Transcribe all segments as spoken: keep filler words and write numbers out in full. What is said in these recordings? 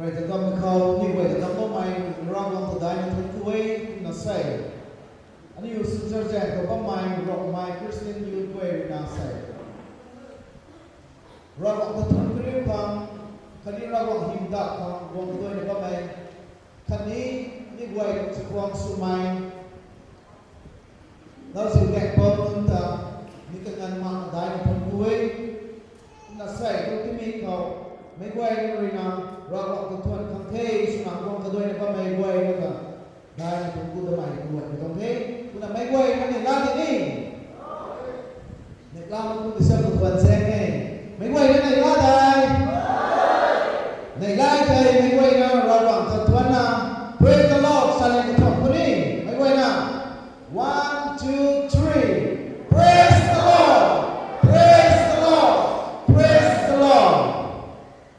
Rey ta kam khou ni guay ta kam bammei Ravguangc ta daihna thuanc ku e, kumna sei. Aniu Silchar zaeng khou bammei Rongmei Christian Youth guay rui na sei. Ravguangc ta thuanc ku riu khang, khatni Ravguangc hymdaih khang guang kaduaina bammei. Khatni ni guay ta chakhwang swmei. Lauziu gaeng pam nunc ta, mi kanganv mak daihna thuanc ku e. Kumna sei, kum timi khou, meic guayna rui na, Ravguangc ta thuanc khang the, swna guang kaduaina bammei guayna ta, daihna thuanc ku damei guay ni tuang the. Kumna meic guayna ni la di ni. Neihla mak kum di sa kum thuanc zaeng e. Meic guayna neihla dai. Neihla tei meic guayna Ravguangc ta thuanc na. Praise the Lord, sa ni kathuanc ku ni. Meic guayna. One, two, three. Praise the Lord! Praise the Lord! Praise the Lord!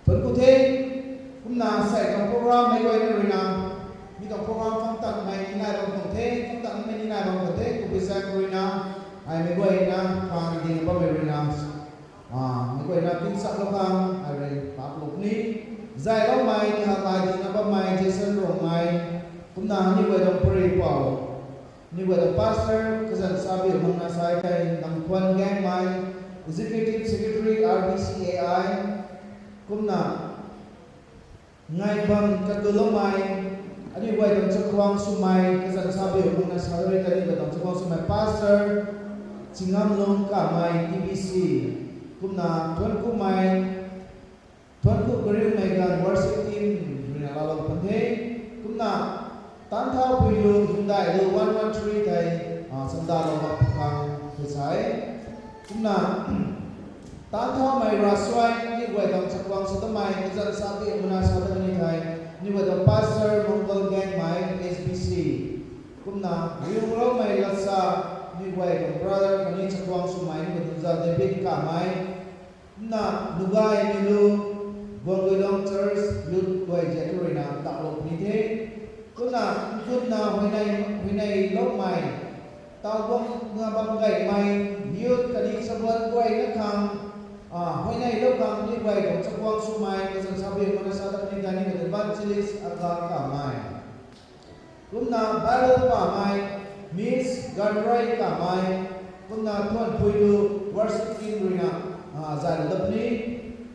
Thuanc ku the, kumna sei tuang program meic guayna rui na, mi tuang program khang tanmei ni nai bam tuang the, khang tanmei ni nai bam tuang the, kumna sei rui na, ai meic guayna, khang ding bammei rui na, ah, meic guayna tingsaklou khang, ai rui paklou ni, zayloumei, kahaklai dingna bammei, Jason Rongmei, kumna ni guay tuang pary pou. Ni guay tuang pastor, kazanc sa biu makna sa e thei, Namkhuan Gaengmei, executive secretary, R B C A I, kumna Ngaibam Katuloumei, aniu guay tuang chakhwang swmei, kazanc sa biu makna sa e thei, ni guay tuang chakhwang swmei pastor, Chingamlung Kamei, T B C, kumna Thuanc Kumei, Thuanc Ku Kariumei ganv worship team rui na laalou pun the. Kumna, Tanthau Puilu, Hymdaih Lu one one three tei, ah, chamdalou bam khang tu sa e. Kumna, Tanthaumei Ravsuai, ni guay tuang chakhwang sw tamei, kazanc sa biu makna sa ta ni thei, ni guay tuang pastor, Mongkol Gaengmei, S B C. Kumna, Riuloumei Latsa, ni guay tuang brother, khatni chakhwang swmei, ni guay tuang za David Kamei. Kumna, Nugai Nilu, Guangguilong Church, youth guay ziak rui na, daklou puni the. Kumna, nkunna, Huinei, Huineiloumei, Tauguang na bam gaymei, youth khatni chabuan guay na khang, ah, Huineilou khang ni guay tuang chakhwang swmei, kazanc sa biu makna sa ta ni thei, ni guay tuang evangelist, Aga Kamei. Kumna Bible Kamei, Miss Ganrei Kamei, kumna Thuan Puilu worship team rui na, ah, zay la dap ni.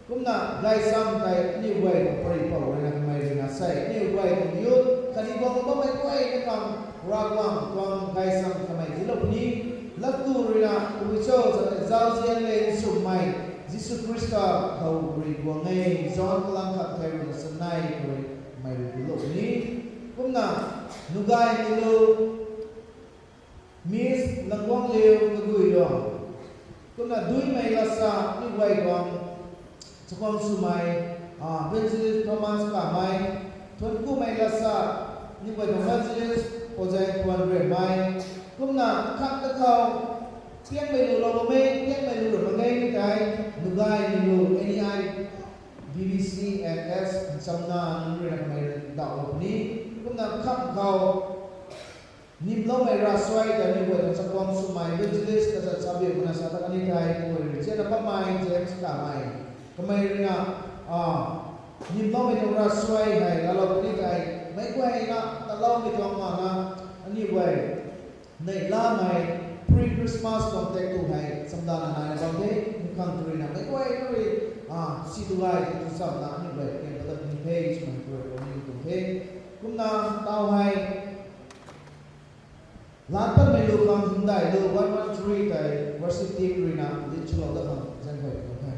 Kumna Gaisam tei aniu guay tuang pary pou rui na kamei rui na sei, aniu guay tuang youth, khatni guang bammei guay na khang, Ravguangc tuang Gaisam kamei tiilou puni. Latku rui na, Tabui Cho, zauzian le nsumei, Jisu Khrista khou rui guang e, John kalang khat thei rui na sanei khou rui, kamei rui tiilou puni. Kumna, Nugai Nilu, Miss Langguangliu Kaguilong. Kumna Duimei Latsa ni guay tuang chakhwang swmei, ah, Evangelist Thomas Kamei. Thuanc Kumei Latsa ni guay tuang Evangelist Pozang Thuan Riammei. Kumna khat ta khou, Piangmei Lu lou bammei, Piangmei Lu rui mak ge ni tei, Nugai Nilu, N E I, B B C and S, nchamna nunc rui na kamei daklou puni. Kumna khat khou, Nimloumei Ravsuai ta ni guay tuang chakhwang swmei, evangelist, kazanc sa biu makna sa ta ni thei, guay rui zianna bammei, James Kamei. Kamei rui na, ah, Nimloumei tuang Ravsuai hei, laalou puni thei, meic guay na, taloumei tuang mana, aniu guay, neihlamei, pre-Christmas tuang tek tu hei, chamdana naina bam the, nkhang tu rui na, meic guay na rui, ah, si tu gay, tu chamna, aniu guay, ken ta ta puni the, swmei guay, ni tu the. Kumna, tau hei, Latpanmei Lu khang Hymdaih Lu one one three tei worship team rui na lead swlou dat khang zaeng guay tuang the.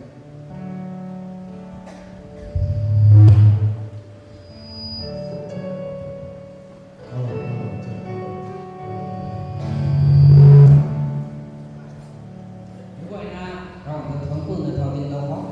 Meic guayna, Ravguangc ta thuanc ku na thau dinglou khou.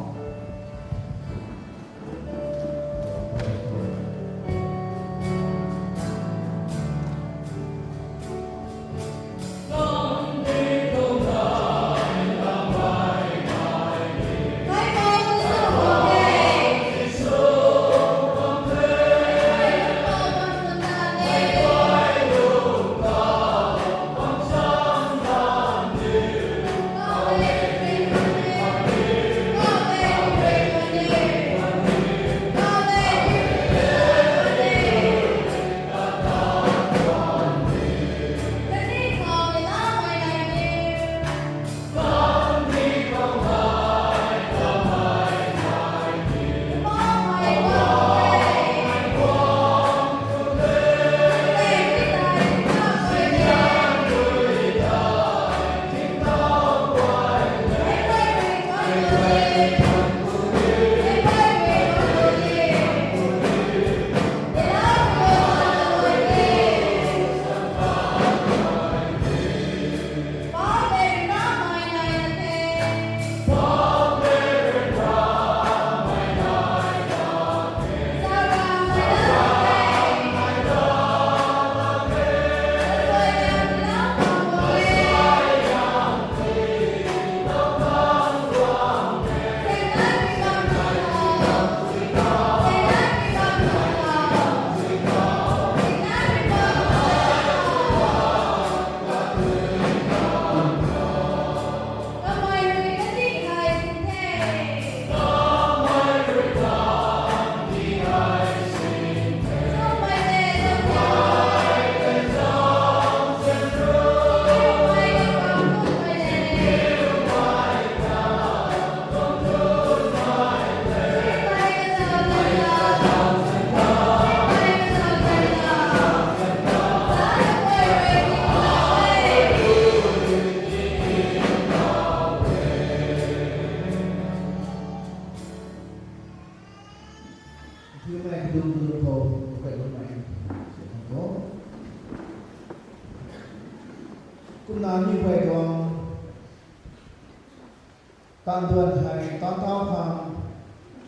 Tan duan hei tan thau khang,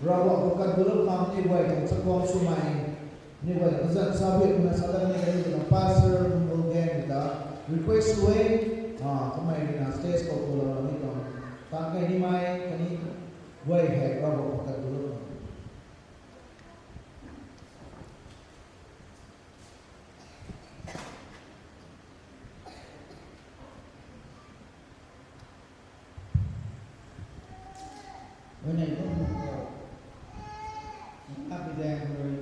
Ravguangc khou kat gulou khang ni guay tuang chakhwang swmei, ni guay tuang kazanc sa biak na sa dat ni kaniw tuang pastor Mungul Gang ta request sw e, ah, kamei rui na stage khou tulou ni tuang tan kei nimei kani guay hei Ravguangc khou kat gulou khang. Wai nei bam khou, api dang rui,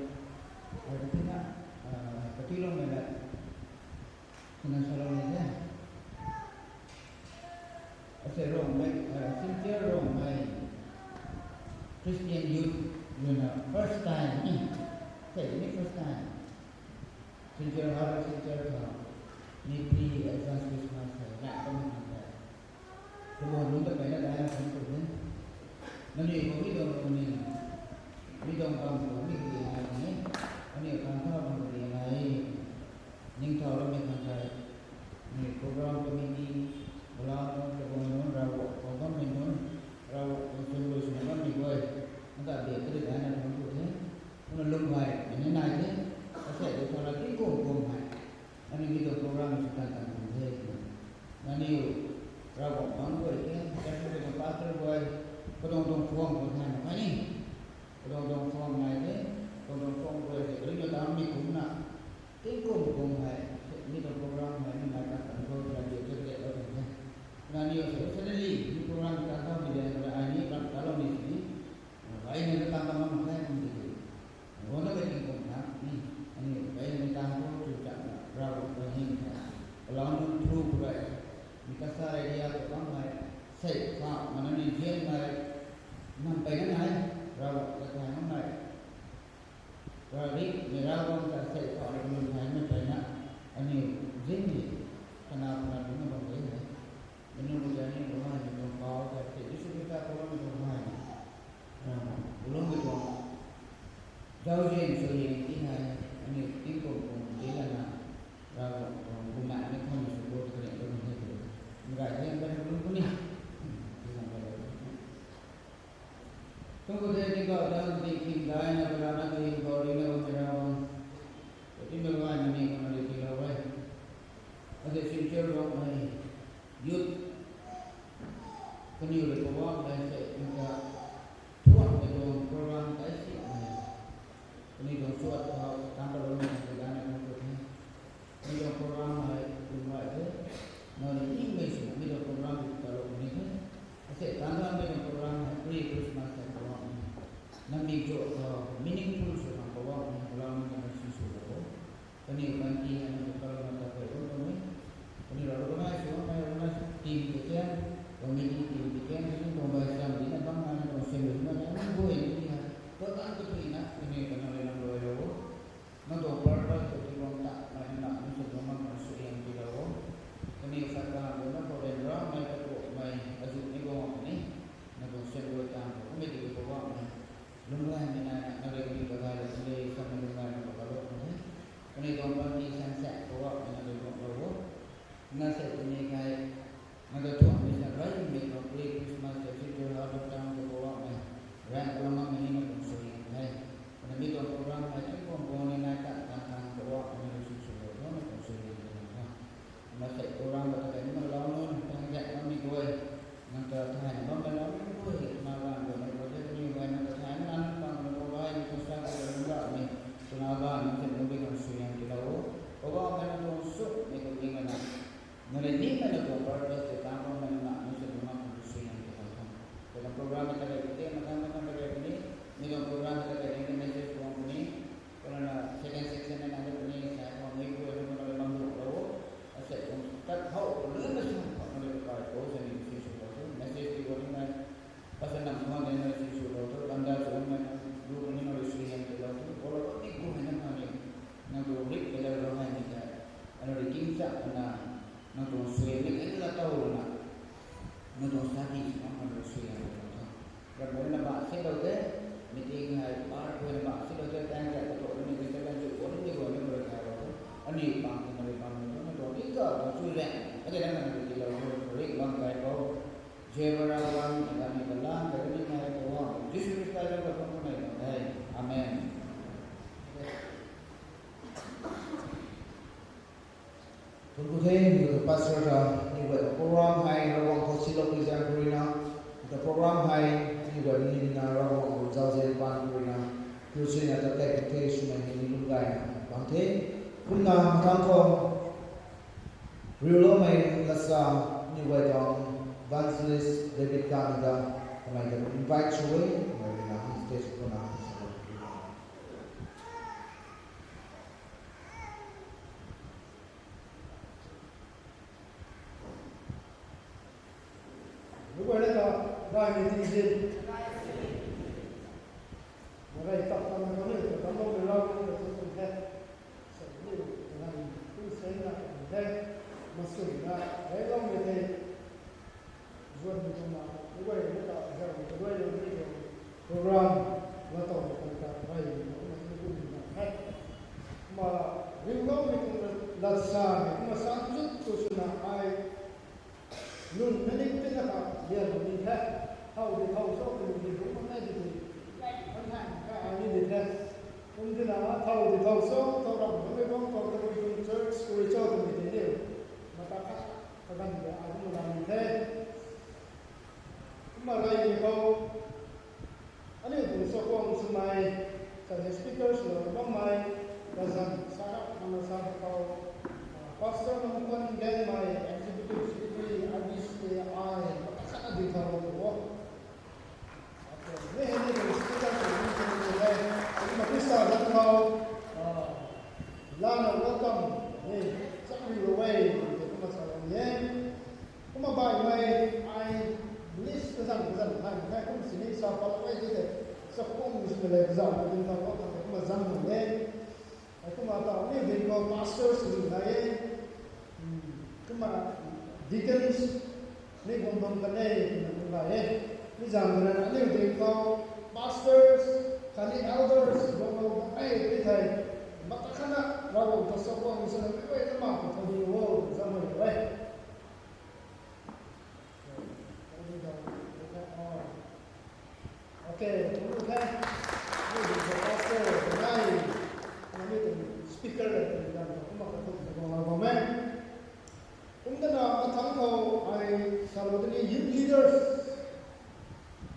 ai ka tina, ah, katuiloumei la, kana salou ni the. Ase Rongmei, ah, Silchar Rongmei Christian Youth rui na first time ni, se ni first time. Silchar, Silchar khou ni pre-advance Christmas hei lak bammei khang tei, kabuan nunc ta peyna daina khang tu the. Nangniw khou mi tuang lungning, mi tuang bam khou mi kadi nai ni, aniu tan thau bam kadi nai, ningthow loumei khang tei, ni program committee, balau nunc, kabuan nunc, Ravguangc khou bammei nunc, Ravguangc khou swn rui swna bammei guay, nta bia kadi daina khang tu the. Kumna lung gay, mei ni nai the, asei tu thau la tingkum kum hei. Aniu mi tuang program sw tan tan kum the twna. Nangniw Ravguangc bangc guay the, church tuang pastor guay, katuang tuang phuam khou thay mak khe ni. Katuang tuang phuam nai the, katuang tuang phuam guay the, kari na tanmei kumna. Tingkum kum hei, mi tuang program hei, mi nai tan tan khou, nangniw ta khalou tuang the. Nangniw suddenly, mi program tan thaumei de, ai ni tan talou ni sini. Ai ni tan tan mak khe kum ti tu. Guangna mei tingkum tha ni, aniu kai ni tan khou tu chakna Ravguangc ta hym the. Balau nunc through khou rui, mi kasa area khou bammei, sei kha mana ni zianmei, nam peyna nai, Ravguangc ta thay makmei. Ravguangc, mei Ravguangc ta sei kha ni nunc thaymei peyna, aniu zin ni, kana kana lungna bam de hei. Mei nunc ta ni lungna ni tuang pau ta the, Jisu Khrista khou lungna tuang hei. Ravguangc, lungna tuang zauzian suaihiam ti hei, aniu tingkum kum ti lana, Ravguangc tuang bumaengh ni khang sw khou kariak lungna the tu. Mei gay the, mei lung puni. Ti lam kariak. Kum khou the tingkauh dang ding khim daina, balana tu hym khou rina bammei Ravguangc, katimei gaymei ni khou na rui tiilou e. Ade Silchar Rongmei youth, kaniw rui Poubauhmei se nka thuanmei tuang program kai simei, kaniw tuang suat khou tan taloumei tuang daina khang tu the. Mi tuang program hei lung gay the. Nangniw ningmei swna mi tuang program hei talou ni the. Ase tan tan mi tuang program hei pre-Christmas hei Poubauhmei, nangniw cho khou meaningful sw khang Poubauhmei, balau nunc ta mercy swlou o. Kaniw panty hei nangniw kalouna ta pey bam tuang e. Kaniw rui organize sw bammei, organize team tei kan, committee team tei kan, kaniw tuang bai sam dina bam nai, tuang symrui na nai, nang guay ni hei, tua tan kathuina kaniw ta nangniw lam luailou o. Nang tuang purpose khou tii guang ta, mei na nang nunc sw tuang mak khang suaihiam tiilou o. Kaniw khat kahan rui na khou ryanramei, katuakmei, azuh ni guang ni, nang tuang symrui tang khou kummei tiki Poubauhmei, lunggaymei naina nang rui kaniw ta gaylou tiki, samei lunggaymei khou kalou khang the. Kaniw tuang panty sansaek Poubauhmei nang rui guanglou o. Na sei tini kai, nang ta thuanmei sa gaymei tuang pre-Christmas festival ha lung tang khou Poubauhmei, rang kalou makmei ni nang tuang suaihiam the. Kumna mi tuang program hei tingkum kum ni nai tan tan khang Poubauhmei nang rui sw swlou tho, nang tuang suaihiam tiilou tho. Kumna sei program khou ta kai ni balau nunc, tang zaek makmei guay, nang ta thayna bammei lau nunc guay, twna ganv guay, nang khou the kaniw guay, nang ta thayna nunc pang nunc khou gay ni khou sa khou lungc ramei, twna ganv nunc se nunc bi khang suaihiam tiilou o. Poubauhmei nang tuang sumei khou ding lana, nang rui nimei nang tuang purpose tei tan bammei na nunc se nunc mak khang suaihiam tiilou tho. Katuang program ta kai tei, matang matang ta kai ni, mi tuang program ta kai ni message guang puni, kumna second section na nang rui puni, sa khou mei guay na kumna rui bam duanglou o. Ase tuang tat how, luna sw khou nang rui kai khou sa ni si swlou tho, message ti guang ni nai. Pastor nam khwan de nang rui si swlou tho, kanda sw nang rui, lu ni nang rui suaihiam tiilou tho, khou lou ni guay na khang ni, nang tuang rik kailoulou hei ni tei, nang rui king chak na, nang tuang suaihiam ni kailoulou na, nang tuang sati sw nang rui suaihiam tiilou tho. Ramei na ba silou the, meeting hei par guay na ba silou the, tang zaek khou tu ni, mi ta kan chu guang ni guay ni guay kailou tho. Aniw pang khou nang rui bam tho, nang tuang tingkauh tuang chuzaeng, ade nang nang rui tiilou tho, rik bam kai khou. Jehovah Ravguangc, kaniw ta lan ta kaniw nai Ravguangc Jisu Khrista zanc khou kum kanei tuang the. Amen. Thuanc ku the, aniw ta pastor ta, aniw guay ta program hei Ravguangc khou silou pui zaeng khou ruina, ta program hei aniw guay ta nina Ravguangc khou zauzian pan khou ruina, tu suina ta tei khou the swmei hei ni lung gayna bam the. Kumna mathangc khou riuloumei latsa, aniw guay tuang Evangelist David Kang ta, kamei ta invite sw e, kamei ruina stage khou na. Meic guayna ta, gaymei tingzin. Meic guay ta, ta na kaniw ta, ta loumei Ravguangc ta, ta tun the. Sa ni, ta na, tu sena, ta tun the. Masui na, reyloumei the. Zuanmei tuang na, meic guayna ta, zauc, meic guayna ni, program, na taw, ta, ta, rey, na, na, na, na, na, na, he. Ma, riuloumei tuang latsa, ma, sa, zut, tu, swna, ai, nunc na ning tina kha, lian ni the, thow di thow cho twmei di bung mak nai di di, kan than kha ai ni di the. Kum tina thow di thow cho, thow ram ram mei bang thow tabui tuang church kuri cho twmei di ni. Mata khat, kaganv de ai kum lam ni the. Kumna rey ni khou, aniu tuang chakhwang swmei, khatni speakers lou bammei, kazanc sa rap mana sa khou, ah, Pastor Nongkon Gaengmei, Executive Secretary, R B C A I, mata khat na di thow lou o. Okay, ni hei ni tuang speaker tuang ni tuang ni hei, kumna Khrista zanc khou, ah, lana welcome, ni, chakri lou e, kumna sa lou ni e. Kumna baihmei, ai list kazanc kazanc thay mak khe, kum sini sa pat e tei tei, chakhwang swmei le kazanc na ding ta khou ta kumna zang mak e. Ai kumna ta aniu ding khou pastors swmei nai e. Hmm, kumna deacons ni guang bam kan e, kumna kum nai e. Mi zang na aniu ding khou pastors, khatni elders guang bam kan e, tei thei. Mata khat na, Ravguangc ta chakhwang swna meic guayna mak khou thow di o, zang mak e. Okay, thank you, thank you. Ni tuang pastor, nai, ni tuang speaker, ni tuang kumna kathumh ta guang la bam e. Kum tana mathangc khou ai salou tini youth leaders,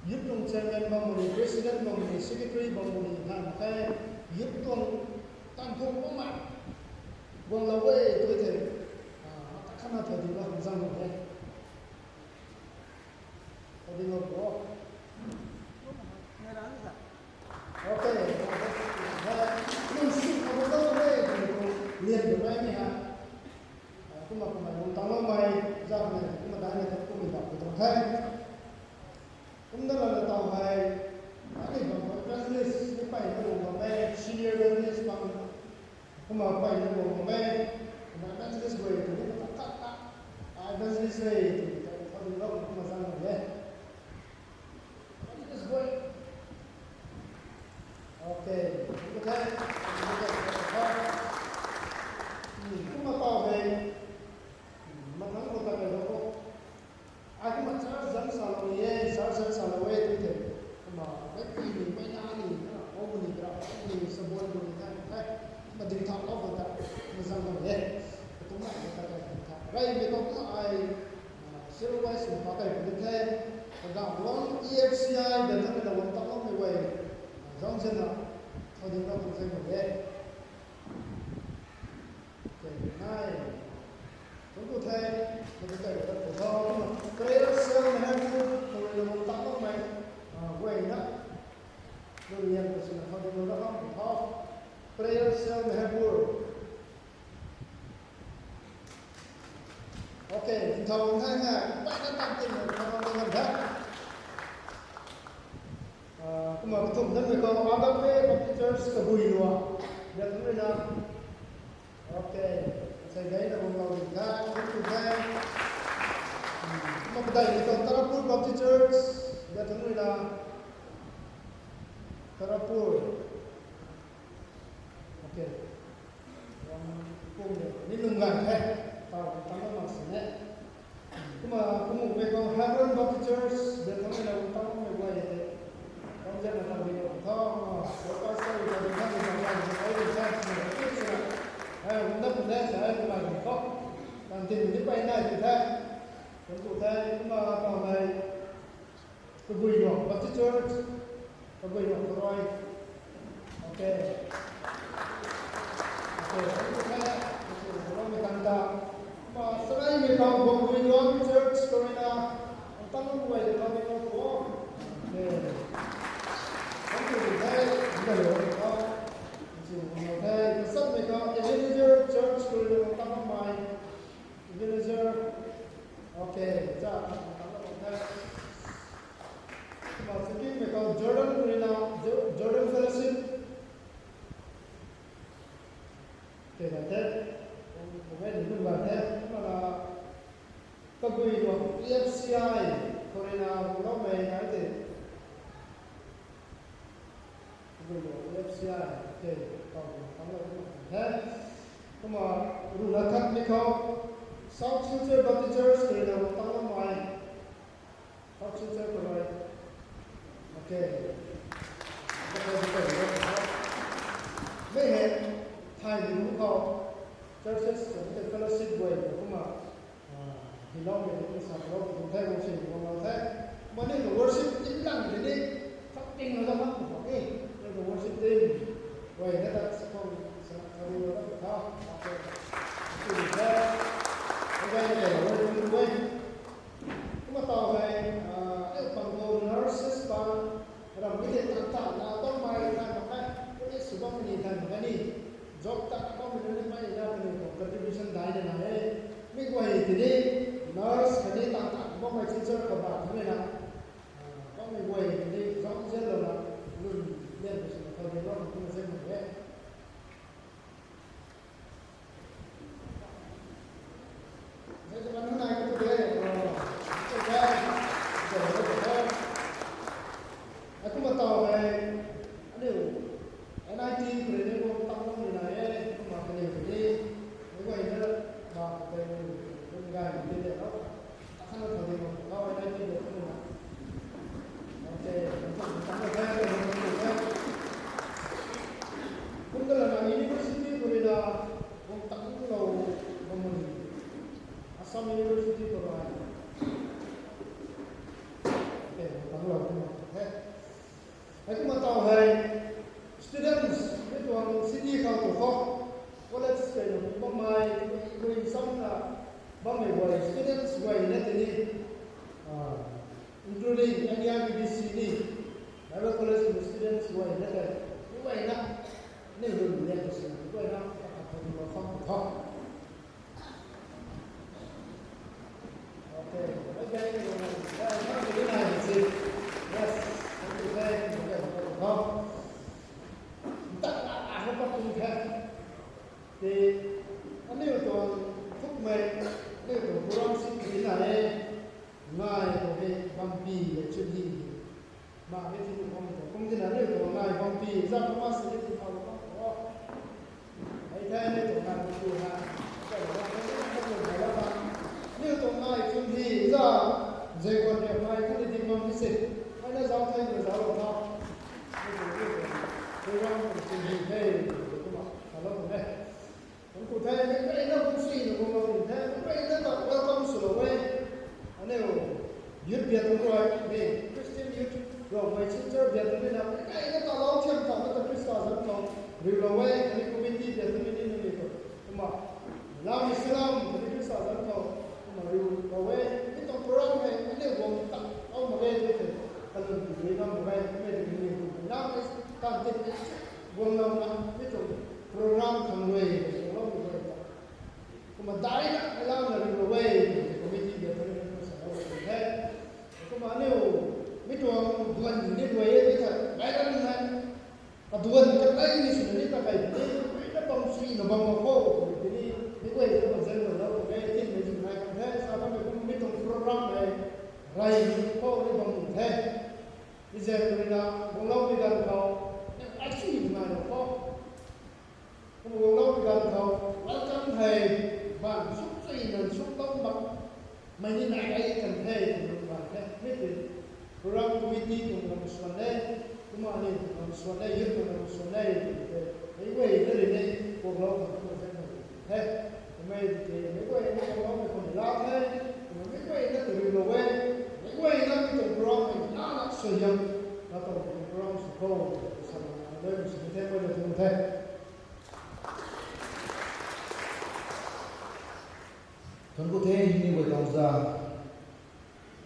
youth tuang chairman bam puni, president bam puni, secretary bam puni, than khe youth tuang tan thung bammei guang lou e tw thei, ah, mata khat na thow di la khang zang mak e. Thow di lou bo. Okay. Lung suk khou lou e, lian lou e ni ha. Kumna kumna lung tang loumei, zan mei, kumna dai mei, kumna dap khou tuang the. Kumna lana taw hei, ani bam khou evangelist ni peyna guang bam e, senior evangelist bam, kumna peyna guang bam e, kumna evangelist guay tw ni kumna khat khat, ah, evangelist e, tw ni ta thow di lou, kumna zang mak e. Evangelist guay. Okay, kumna the, kumna the, kumna the. Hmm, kumna taw hei, hmm, mathangc khou ta kai lou o. Ai kumna church zanc salou ni e, church zanc salou e tw thei. Kumna, mei pui ni, mei na ni, na, o bu ni, bra, o bu ni, sabon bu ni, na, na, kumna ding thau lou khou ta, kumna zang mak e. Katumna, kumna ta kai, kumna ta. Reymei khou kumna ai, ah, zero wise kumna ta kai, kumna the. Kaganv guang E F C I, dan na, na, guang ta loumei guay. Zauc zan na, thow ding lou khang zang mak e. Okay, nai. Thank you, thank you. Prayer cell mei hei bu, khou rui na bam tak bam mei, ah, guay na. Lu lian khou sina thow ding lou na bam khou tho. Prayer cell mei hei bu. Okay, thow nai na, pai na tam tin na, thow ding lou na. Ah, kumna kathumh na mei khou Agape Baptist Church Kabui lua. Biak thangc rui na. Okay. Sai gay na bam lou ding kha, thank you, thank you. Hmm, kumna padeih ni khou Tarapur Baptist Church, biak thangc rui na. Tarapur. Okay. Ram kum de, ni lung gan the. Taw, taw na mak sini. Kumna kumna mei khou Hebron Baptist Church de thang na tang mei guay de. Kam jan na tang ni tho. Pastor ka de thang na tang ni ai de thang ni ai na. Ai na pun de sa ai kumna ni tho. Tang tin ni pai na di the. Kan tu the kumna tang mei. Kaguiluang Baptist Church, Kaguiluang Kharoi. Okay. Okay, okay, okay. Kaguiluang Kharoi tang ta. Ma, sarai mei khou Kaguiluang Church Kharoi na. Tang guay de tang ni khou. Okay. Thank you, okay. Thank you, okay. Thank you, okay. Kasat mei khou Ebenezer Church Kharoi na tang mai. Ebenezer. Okay, cha, tang ta. Kumna second mei khou Jordan Kharoi na, Jo-, Jordan Fellowship. Okay, la the. Kumna ni kumna the. Kumna Kaguiluang F C I Kharoi na, kumna mei nai the. Kaguiluang F C I, okay, tang, tang, tang, tang. Kumna runa khat mei khou South Silchar Baptist Church Kharoi na tang mai. South Silchar Kharoi. Okay. Mei hei, thai ni khou churches, fellowship guay kumna. Ah, hello, mei ni sa hello, the, wo si, wo lo the. Mani to worship team lang de ni, something lo da mak ko ni. Ni to worship team. Wei na ta sa kong sa na thari lo da ta. Okay. Wei na ta, wei, wei. Kumna tau hei, ah, e pang ko nurses pa, ram mi de tang ta na, tang mai tang mak kai. Kuni sw bam ni tang mak kai ni. Job ta bam ni ni mai na kani ko contribution dai na na e. Mi guay ti ni, nurse kani tang ta bam mai teacher ka ba ni na. Ah, bam mi guay ti ni, job zel lo na, lun, len ko sw na, kau ni lo na, kumna zel na e. Kumna tau hei, aniu, N I T kharui ni guang tang lung ni nai e, kumna kaniw kani, mei guay na, ba kha tei ni, lung gay ni de de lo. Akhana thau di bam khou ai nai ti de kumna. Okay, tang na the, tang na the. Kum da lana university kharui na, kum tang lou bam ni. Assam University kharui. Okay, kum tang lou bam ni. Hei kumna tau hei students, mi tuang city khou tu khou, college kei na bam mai, kei sam na bam mai guay, students guay na tini, ah, including N E R B B C ni, Bible College students guay na tei, guay na, ni lun lian tu sin, guay na, ka ka tu ma kham tu khou. Okay, okay, okay, okay. Yes, okay, okay, okay. Tang na, ah, pa tung the. Te, aniu tuang thukmei, aniu tuang program si kari na e. Ngai tuang hei bampi le chun hi. Ma hei ti tuang bam tuang kum tina aniu tuang ngai bampi za kumna si ti thau bam tuang. Hei the aniu tuang ngai bampi ha. Aniu tuang ngai chun hi za. Zai kuan riak ngai kani di bam ni si. Hei na zau thei na zau lo tha. Program chun hi the. Kumna, hello, kumna. Kum ku the, mei guayna kum sui na kum lou the, mei guayna ta welcome sw lou e. Aniu youth biak kum rui, mei Christian youth, Rongmei Silchar biak kum rui na, mei guayna ta lou thiam ta na ta Khrista zanc khou riu lou e, aniu committee biak kum rui ni nunc ni tu. Kumna, Lam Islam, aniu Khrista zanc khou, kumna riu lou e, mi tuang program hei, aniu guang ta, au mak ge, mei the, kalun ti rui na mak ge, mei rui ni, Lam Islam, kan tip, guang lam na, mi tuang program khang rui, guang lam rui ta. Kumna dai na, mei lam na ring lou e, committee biak kum rui na sa lou e. Kumna aniu, mi tuang duan ni rui e, mi ta, gai lam na, kaduan ka kai ni sina ni ta kai ni, mei na bam sui na bam mak khou, ni, ni guay na bam zan na lou, mei tin mei zin nai kan the, sa bam mei kum mi tuang program mei, rai ni khou ni bam the. Ni zan rui na, guang lou mi ganv khou, ni ai sui na nai lou khou. Kumna guang lou mi ganv khou, welcome hei, ban suk sui na suk bam bam. Mei ni nai kai kan the, tw lu kan the. Mi tei program committee tuang ram suan e, kumna ni tuang ram suan e, youth tuang ram suan e, tw the. Meic guayna rui ni kuaklou kan tu the, mei the. Mei tei meic guayna kuaklou mei khou ni la the. Kumna meic guayna tei riulou e. Meic guayna mi tuang program hei na na suaihiam na tuang program sw khou, sa na le sw the, mei le tu the. Thuanc ku the, ni guay tuang za.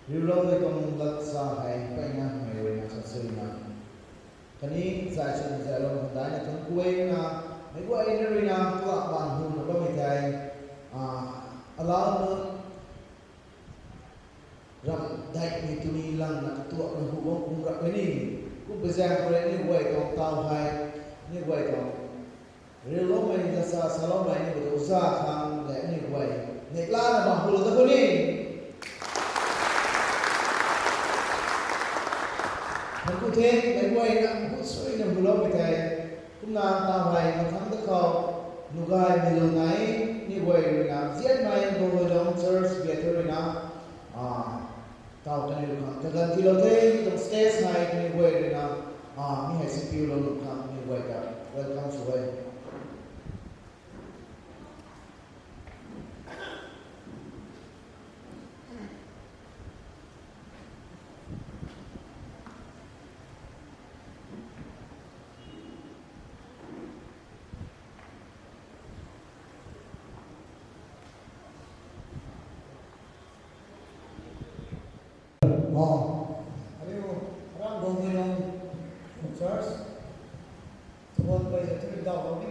Riuloumei tuang lat sa hei mpeyna mei rui na sa sui na. Khatni zay sw zay lou khang daina thuanc ku e na, meic guayna rui na, kuak bang hu na bammei tei, a, alau nunc ram daihmei tuni langna katuakna hu bam kum rap e ni. Kum pui zaeng khou rui ni guay tuang taw hei, ni guay tuang riuloumei, lasa saloumei ni guay tuang za khang le ni guay neihla na bam hu lou da khou ni. Thuanc ku the, meic guayna hu suina huloumei tei. Kumna taw hei mathangc da khou, Nugaymei lu nai, ni guay rui na, zianmei Bogolong Church biak thu rui na, a, taw kaniw khang kaganv tiilou the, mi tuang stage hei kaniw guay rui na, a, mi hei sipiulou lu khang kaniw guay ta welcome sw e. Aniu, Ram Bogolong Church, Thuanpei Zathuri Daw Bam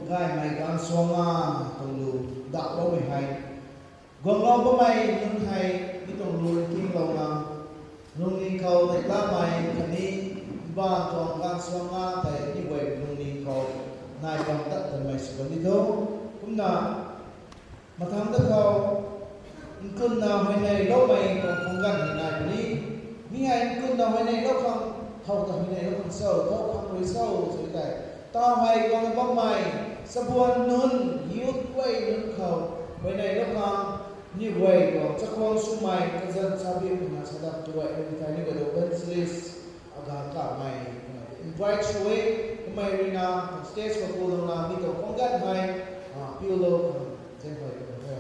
Gaymei gaanv suang a tuang lu dahloumei hei, guanglou bammei nunc hei mi tuang lu nkinglouna, lungning khou neihlamei khatni mbaanv tuang gaanv suang a tei mi guay lungning khou nai bam tat tanmei sw kan di tho. Kumna mathangc da khou nkunna huayneyloumei tuang phungc ganv hei nai puni. Mi hei nkunna huayneylou khang, thow ta huayneylou khang cho, thow khang rui cho, sw tei, taw hei guangna bammei, sabuan nunc, youth guay nunc khou huayneylou khang, ni guay tuang chakhwang swmei kazanc chabi kumna sadap tu guay, ni thei ni guay tuang evangelist aga kamei, kumna invite sw e, kamei ruina stage khou kulouna mi tuang phungc ganv hei, ah, piulou khang, zan huay kan the.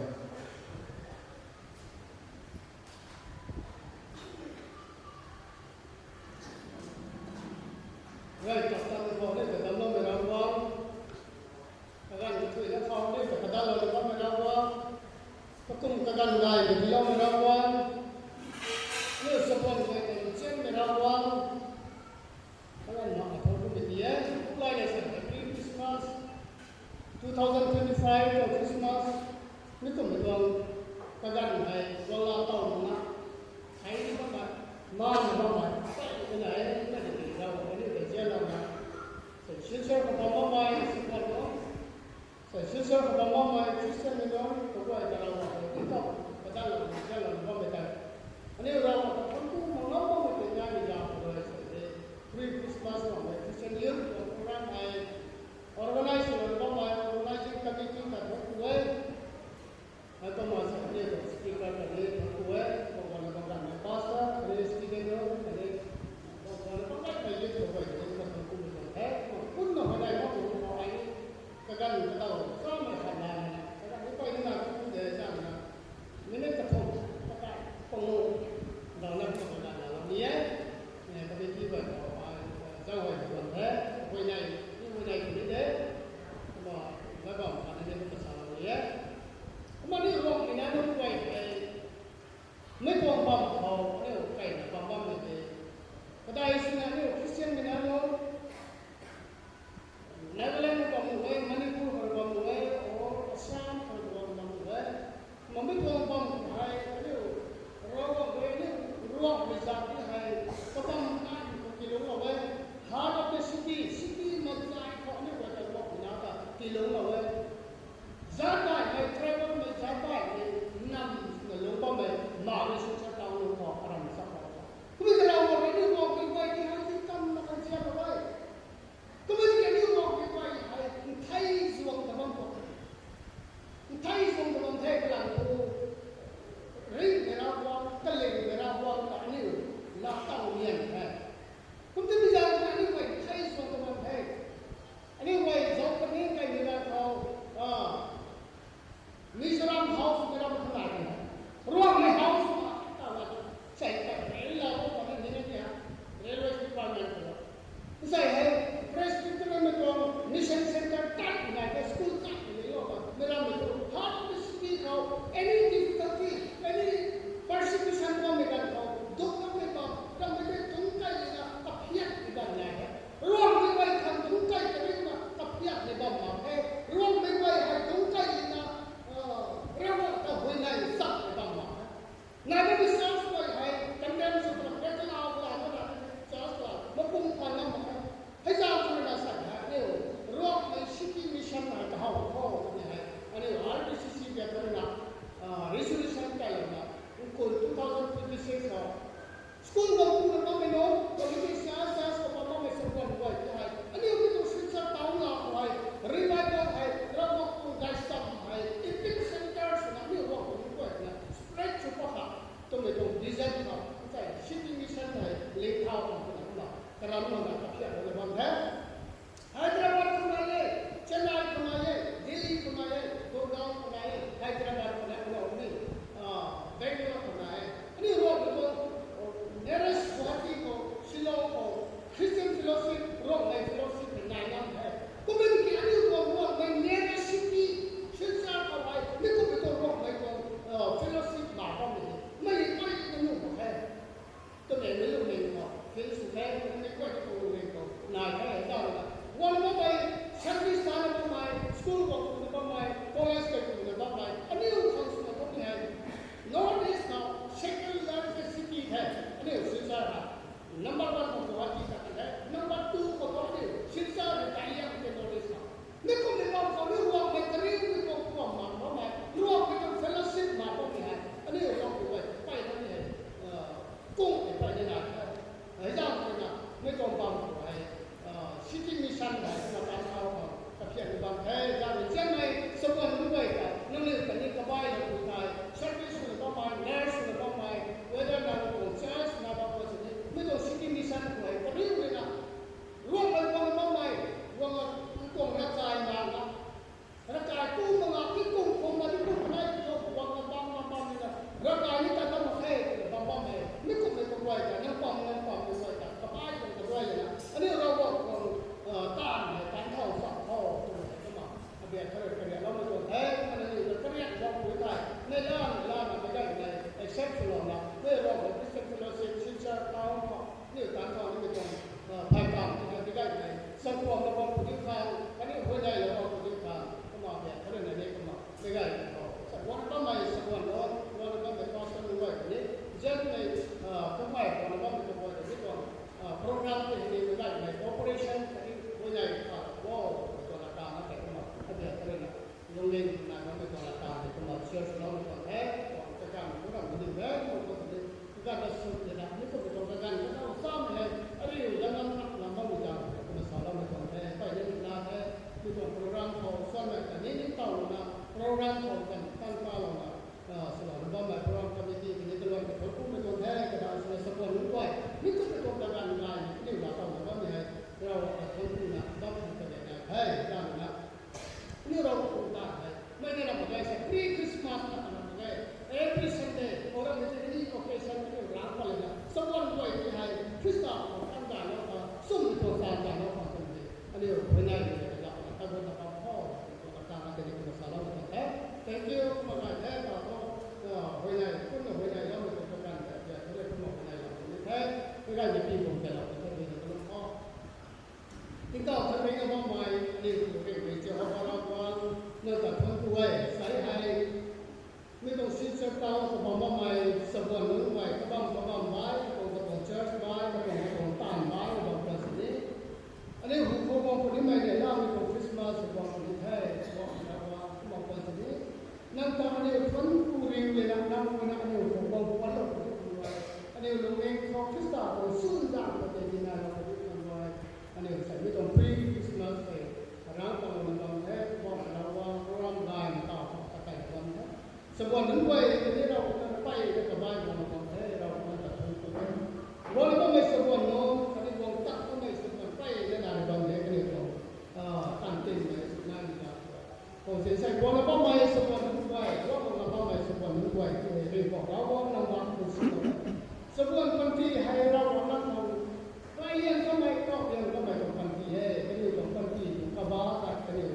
Rai, kap ta khou ni kadamloumei Ravguangc, kaganv kathuina khou ni kadalou bammei Ravguangc, kakum kaganv gaymei tiiloumei Ravguangc, aniu chakhwang guay ta nzianmei Ravguangc, kaganv mak a thangc kummei ti e, kuklai nei sa Happy Christmas, two thousand twenty-five tuang Christmas, mi kumhmei tuang kaganv hei guangla taw makna, hei ni bammei, mana bammei, akai ni na e, na di ti Ravguangc kaniw ta nzianlouna, sincere khou bam bammei, sincere khou, sincere khou bam bammei Christian mei nunc kaguay ta Ravguangc hei tingkauh kadanlou nzianlouna bammei tei, aniu Ravguangc ta thangc ku mak ngam bammei tei naimei zaeng khou rui sa de, pre-Christmas bammei Christian Youth tuang program hei organize swna bammei organizing committee ta thangc ku e. Hei kumna sa aniu tuang speaker khatni thangc ku e, kumna bam ganmei pastor khatni student nunc khatni, kumna bam ganmei youth kaguay ta thangc kumei tuang the. Kumna kumna huayney mak tu khou hei ni kaganv kadaw chamei khat la, kaganv ni pey ni na tu de zana, minute kathumh, kakai pangu, dauna kumna laalou ni e. Committee guay khou, zauhuay tuang the, huayney, ni huayney tu ni de, kumna, zai bam khatni ni kumna salou ni e. Kumna ni Ruangmei nac nunc guay hei, mei tuang bam khou aniu kaina bam bammei tei, kadai swna aniu Christian mei nac nunc, Nagaland khou bam nuh e, Manipur khou bam nuh e, or Assam khou bam nuh e. Kumna mi tuang bam hei aniu Ravguangc rui aniu Ruangmei zaat ti hei kabam nai khou tiilungclou e. Heart of the city, city mansei khou aniu guay ta Ruangmei nac ta tiilungclou e. Zaat baihmei, tribal mei zaat baihmei nam swna lungc bammei, Mara Silchar town khou aram chap khou, kumna Ravguangc rui aniu Ruangmei guay ti hei ti kamna kan zianlou e. Kumna tiki aniu Ruangmei guay hei nthei zuang ta bam khou, nthei zuang ta bam the kalam thu, ringhmei Ravguangc, kalingmei Ravguangc ta aniu laa taw nian the. Kumna tiki zaeng aniu guay nthei zuang ta bam the. Aniu guay zauc khatni kaimei ganv khou, Mizoram House mei ram kha nai e, Ruangmei House ma, Kariak loumei tuang the, kumna aniu ta kariak bam pui thei, mei la, mei la na mei gaymei accept swlouna, mei Ravguangc Christian Fellowship Silchar Town khou, aniu tan khou nimei tuang, phay kam ti na mei gaymei, sakuam na bam pui di khang, kaniw huayney la bam pui di khang, kumna biak kha rui na ni kumna, mei gaymei khou. Sa guang bammei sakuam lo, guang bammei pastor nunc guay ni, zanmei, kummei guang bammei kaguay ta ni tuang, program tei hei ni mei gaymei cooperation khatni huayney kha bo, mei tuang lata na tei kumna, abiak kha rui na, lungning na bammei tuang lata tei kumna share swloumei tuang the, tuang kaganv program kaniw e, kumna tuang ni, kaganv na sw tina, ni kumna tuang kaganv kata samei hei, ariu zanc nam na bammei zaeng kumna saloumei tuang the, pey ni na the, ni tuang program khou suanmei ta ni ni tawlouna, program khou kan tan talouna, swlouna bammei program committee kaniw kaluan kathuan kumhmei tuang the, kadaw swna sakuam nunc guay, ni kumna tuang kaganv gaymei kaniw la tawna bammei hei, Ravguangc ta thuanc kuna bam khang kage na the, kadaw na aniu Ravguangc tuang taanv hei, mei na ram mak ge sa, pre-Christmas na ram mak ge, every Sunday, khou ram ni tei any occasion aniu rang pat lana, sakuam guay tei hei, Khrista khou tan dailou khang, sumei tuang taanv dailou khang twmei, aniu huayney ni lana, kaguayna bam khou, tuang lata na tei ni kumna saloumei tuang the. Thank you, kumna gay the, ta thu, huayney, kumna huayney loumei tuang kaganv tei, abiak kha rui kumna huayney lou ni the, mei gaymei pi bam kailou ni the, huayney kalum khou. Tingkauh thanmei na bammei, aniu khou ringhmei Jehova Ravguangc, nang ta thuanc ku e, sa hei, mi tuang Silchar Town khou bam bammei, sakuam nunc guay, kabam kabam bai, katuang katuang church bai, katuang katuang taanv bai, kabam khwan sini. Aniu hu khou bam puni mei le, lamei tuang Christmas khou bam puni the, kabam khwan sini. Nang ta aniu thuanc ku riu lana, nang rui na aniu khou bam puanclou puni khang rui, aniu lungning khou Khrista tuang swn zang khou tei dinailou puni khang rui, aniu sa mi tuang pre-Christmas tei, rang patlouna bam the, kabam Ravguangc, program gaymei taw khou katei bam the. Sakuam nunc guay kaniw Ravguangc na pey na kabai guangna bam the, Ravguangc nang ta thuanc ku the. Guangna bammei sakuam nunc, khatni guang tat bammei sakuam pey na nai bam the, kaniw tuang, tan tinmei nai ni ta. Khou si sei guangna bammei sakuam nunc guay, guangna bammei sakuam nunc guay, kaniw ripoh Ravguangc nang bam khou si ta. Sakuam panty hei Ravguangc nang khang, kaiyan kamei, kaulian kamei tuang panty e, kaniw tuang panty tuang kabah ta kaniw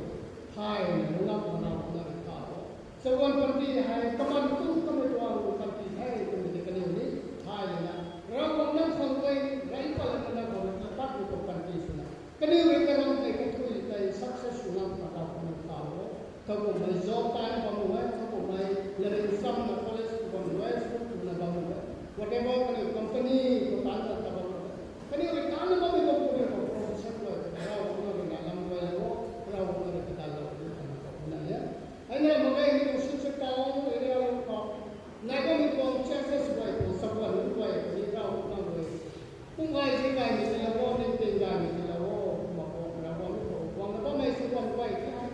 thay na lungc lam khang Ravguangc nang rui tha o. Sakuam panty hei kaman tu kamei tuang panty the twmei tei kaniw ni thay lana, Ravguangc nang khang rui, rey pat lana nang khou rui katatmei tuang panty swna, kaniw rui karam tei kathui tei success sw lam khang Ravguangc nang tha o. Kakumhmei job taina bam e, kakumhmei learning samna college khou bam e, school khou na bam e, whatever kaniw company khou taanv ta bam e. Kaniw rui taanna bammei tuang kaniw tuang profession guay ta Ravguangc nang rui na lam guay lou o, Ravguangc nang rui kadanlou ni khang kakumna e. Hei na mak ge, mi tuang Silchar Town area lou khou nai bammei tuang churches guay tuang sakuam nunc guay kaniw Ravguangc nang rui pum gay zi gaymei tiilou o, ningting gaymei tiilou o, kumna khou Ravguangc khou guangna bammei sakuam guay tei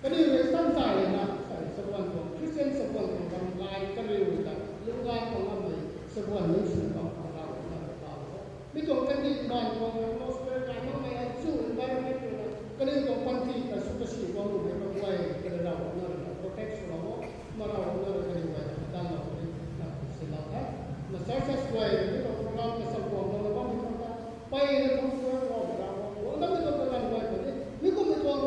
kaniw rui tan zay lana, sa sakuam tuang, Christian sakuam tuang ram gay kariu ta lungc gay khang ngammei sakuam nunc swna bam khang Ravguangc nang rui tha o. Mi tuang kandih man tuang atmosphere gay makmei hei chu environment rui na, kaniw tuang panty ta sw kasi guangmei kaguay, kaniw Ravguangc nang rui na protect swlou o, kumna Ravguangc nang rui kaniw guay ta kadanlou ni na sinlou the. Na churches guay, mi tuang program ta sakuam guangna bammei tuang ta, peyna tuang tuang guang Ravguangc, guangna mi tuang kaganv guay khou ni, mi kumhmei tuang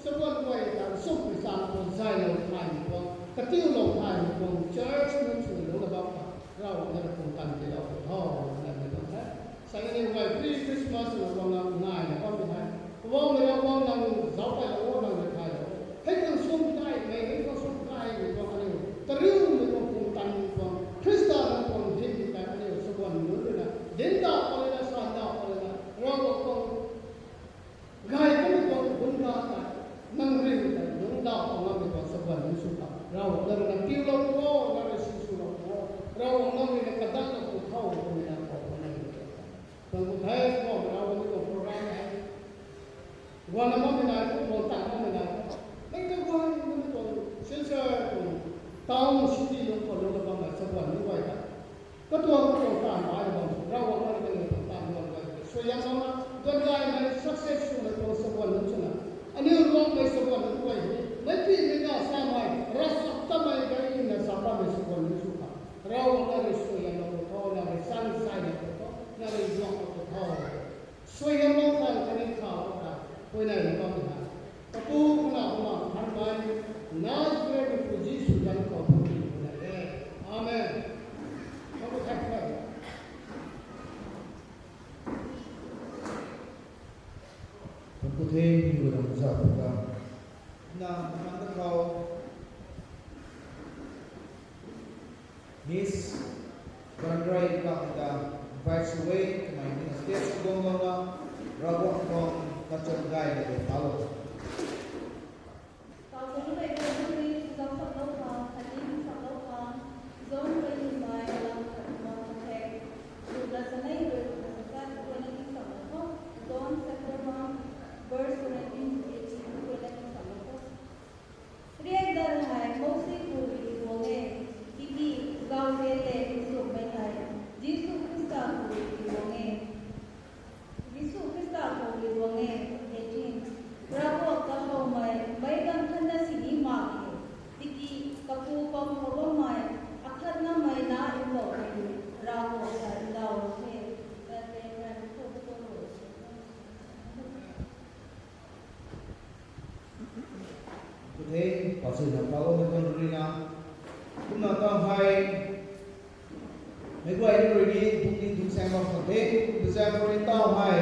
sakuam guay ta sumei chang tuang zaylou thaymei tuang, katiulou thaymei tuang church nunc swna lungcna bam khang Ravguangc nang rui pumtan tiilou puni tho, namei tuang the. Sa aniu guay pre-Christmas na guangna naina bammei hei, Poubauhmei Ravguangc nang zauc pailou o, nang rui thaylou o. Hei khang sum gaymei, hei khang sum gaymei tuang aniu kariumei tuang pumtan tuang, Khrista nang tuang dinmei tei aniu sakuam nunc rui na dinc daw khou lana, san daw khou lana, Ravguangc tuang gay kamei tuang bun ga tei, nang ringmei tei lungc daw khang ngammei tuang sakuam nunc sw khang Ravguangc nang rui na tiilou puni o, nang rui sinswlou puni o, Ravguangc nang rui na kadanlou puni tho, twmei nang khou nang rui na tuang the. Poubauhmei Ravguangc, mi tuang program hei guangna bammei nai, guang tan bammei nai, mei kaguay, mi tuang Silchar tuang town city lung khou lungcna bammei sakuam nunc guay ta, katuang katuang taanv bai bam, Ravguangc nang rui kaniw tuang taanv luan guay tei suaihiamlouna, duan gaymei success swmei tuang sakuam nunc swna, aniu Ruangmei sakuam nunc guay hei, meic pimei na samei, ravchaptatmei gayna sa bammei sakuam nunc sw khang Ravguangc nang rui suaihiamlou puni tho, nang rui chang zaylou puni tho, nang rui zuanlou puni tho. Suaihiamlou khang khatni thalou khang huayneyna bammei hei, Kapu, Kanac, Bumaengh Na, matan da khou, Miss Ganrei Kangda, vice way, kamei ni stage gong gong na, Ravguangc tuang kachang gay na de talo. Tau zong bei kha zong ni zau sak lou kha, khatni sak lou kha, zong bei ni mai lam khat ma khat. Luka sanei rui kha sa sa tu na ni sak lou kha, John chapter one, verse seventeen to eighteen tu na ni sak lou kha. Riak dat hei Mousi khou rui tuang e, tiki zau riak le nchumhmei hei Jisu Khrista khou rui tuang e. Jisu Khrista khou rui tuang e, eighteen. Ravguangc kahowmei meic ganv khatna sini mak e, tiki kapu pam khou bammei akhatnamei na nlou e, Ravguangc ta nlou the. Tat tei ran khou tu. Kuthe, pasu na pao na kan rui na. Kumna tau hei, meic guay ni rui ni, bung ni dungsaeng bam kan the, kumna zaeng rui tau hei,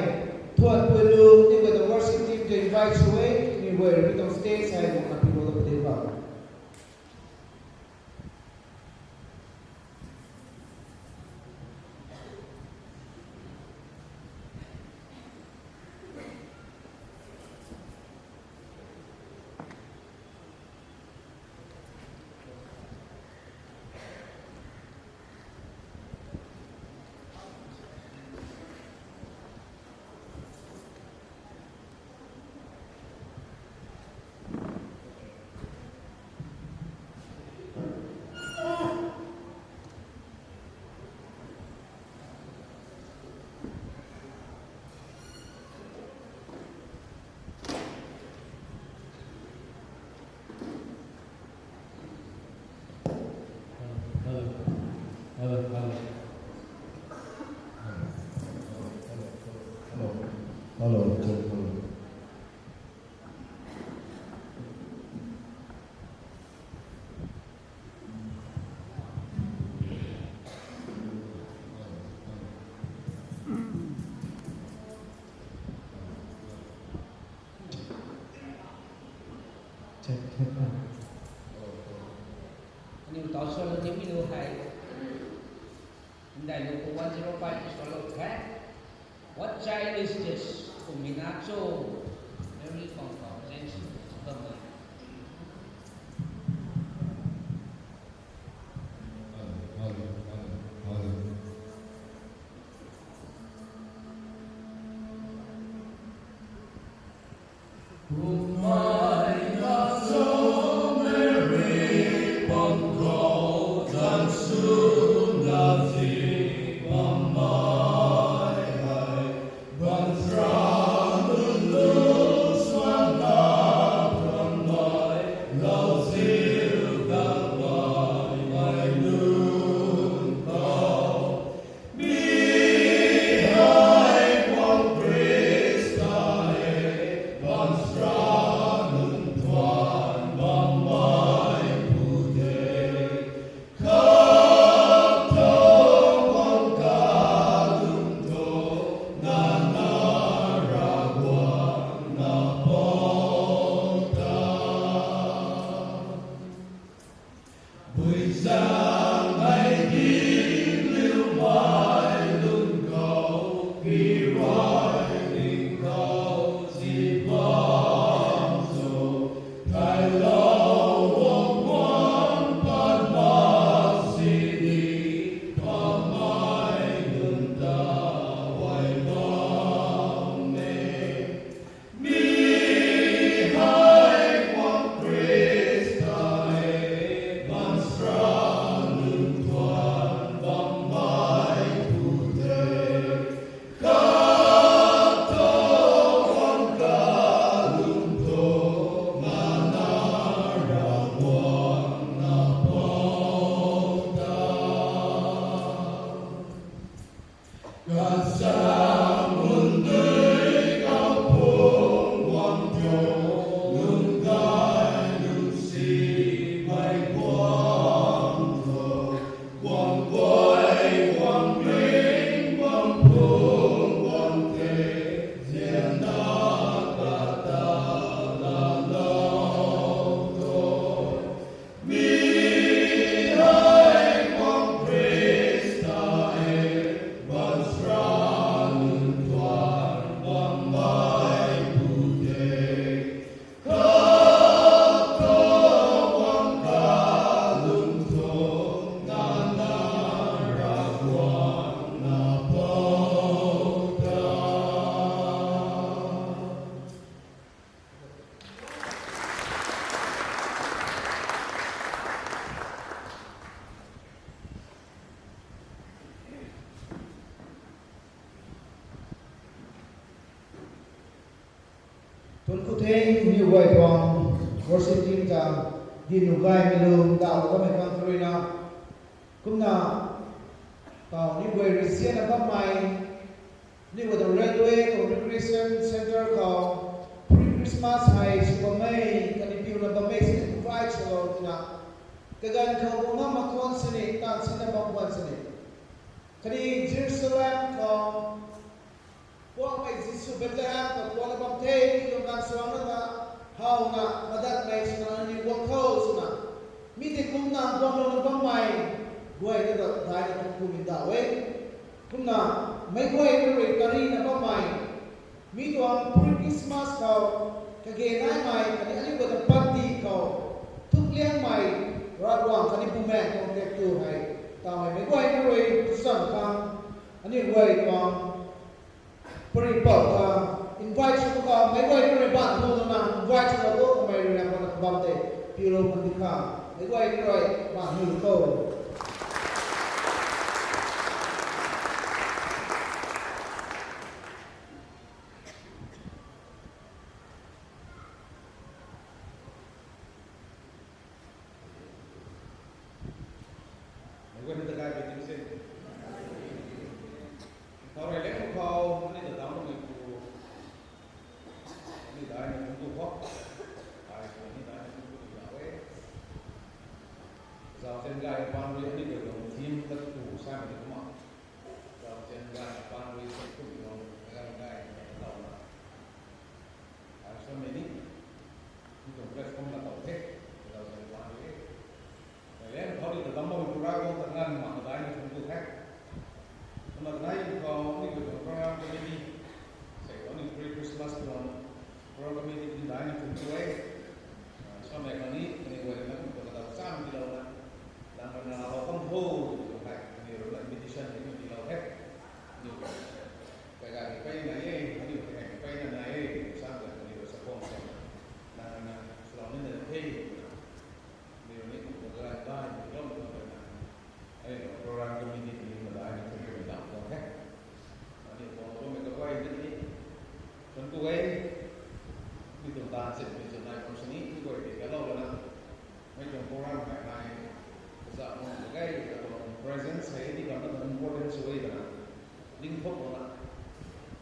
thuan pui lu, ni guay ta worship team ta invite sw e, ni guay rui ni tau stage hei, bung na pi lu ta pui lu bam. Hello, hello, hello. Hello, hello, hello. Check, check. Aniu tau suan lou nimei lu hei. Ndai lu khou one zero five suan lou the. What child is this? Kumina cho. Very conversation. ta, di nu gay mei lu, dau ta bammei bang tharuina. Kumna, tau ni guay risiana bammei, ni guay ta railway tuang recreation centre khou, pre-Christmas hei sw bammei, kanipiuna bammei sini invite sw lou twna. Kaganv khou buna makhuan sini, tan sina bam khwan sini. Kani Jerusalem khou, Poubauhmei Jisu Bethlehem khou puanna bam the, twna suangna ta, howna, madatmei swna, ani guang khou swna. Mi tei kumna, guanglouna bammei, guay ta daina thunku min da e. Kumna, meic guay ni rui karina bammei. Mi tuang pre-Christmas khou, kage naimei, khatni aniu guay ta party khou, thukliangmei, Ravguangc khatni Bumaengh tuang tep tu hei, taumei meic guay ni rui, tusam khang, aniu guay tuang, pari pau khang, invite sw khang, meic guay ni rui ban hu lana, invite sw lou kamei rui na, kabam tei, piulou kan di khang, meic guay ni rui, ban hu lou khou. Meic guay ni ta gay pei ting se. Thau rui leng khou, ani ta dam mei pu. Ani daina thunku khou. Ai, ani daina thunku ni la e. Zauzian gay pan rui ani ta tuang theme ta tu samei ni kumna. Zauzian gay pan rui thunku ni tuang, gay gay, gay, gay. Ai, samei ni. Ni tuang platform la tau the. Zauzian pan rui. Leng khou ni ta dam mei pu Ravguangc ta nganv mak daina thunku the. Kumna nai khou ni tuang program committee. Sei khou ni pre-Christmas tuang program committee ni daina thunku e. Samei khou ni, kaniw guay na, kaniw ta dau cham tiilouna. Lang rana lou khang ho, tuang hei, kaniw rui na invitation ni tiilou the. Ni, kai gay ni peyna e, kaniw hei peyna na e, sam ta kaniw rui support sw. Lang rana, swlou ni na the. Ni rui ni kum ta gay gay ni lou ni na. Ai, program committee ni na daina thunku ni dam tuang the. Ani tuang tuang mei kaguay ni ni. Thunku e. Ni tuang tan se ni tuang nai kum sini, ni guay ti kalou lana. Mei tuang program hei nai, kaza mung gay, katuang presence hei ni bam na importance sw e twna. Ling thok lana.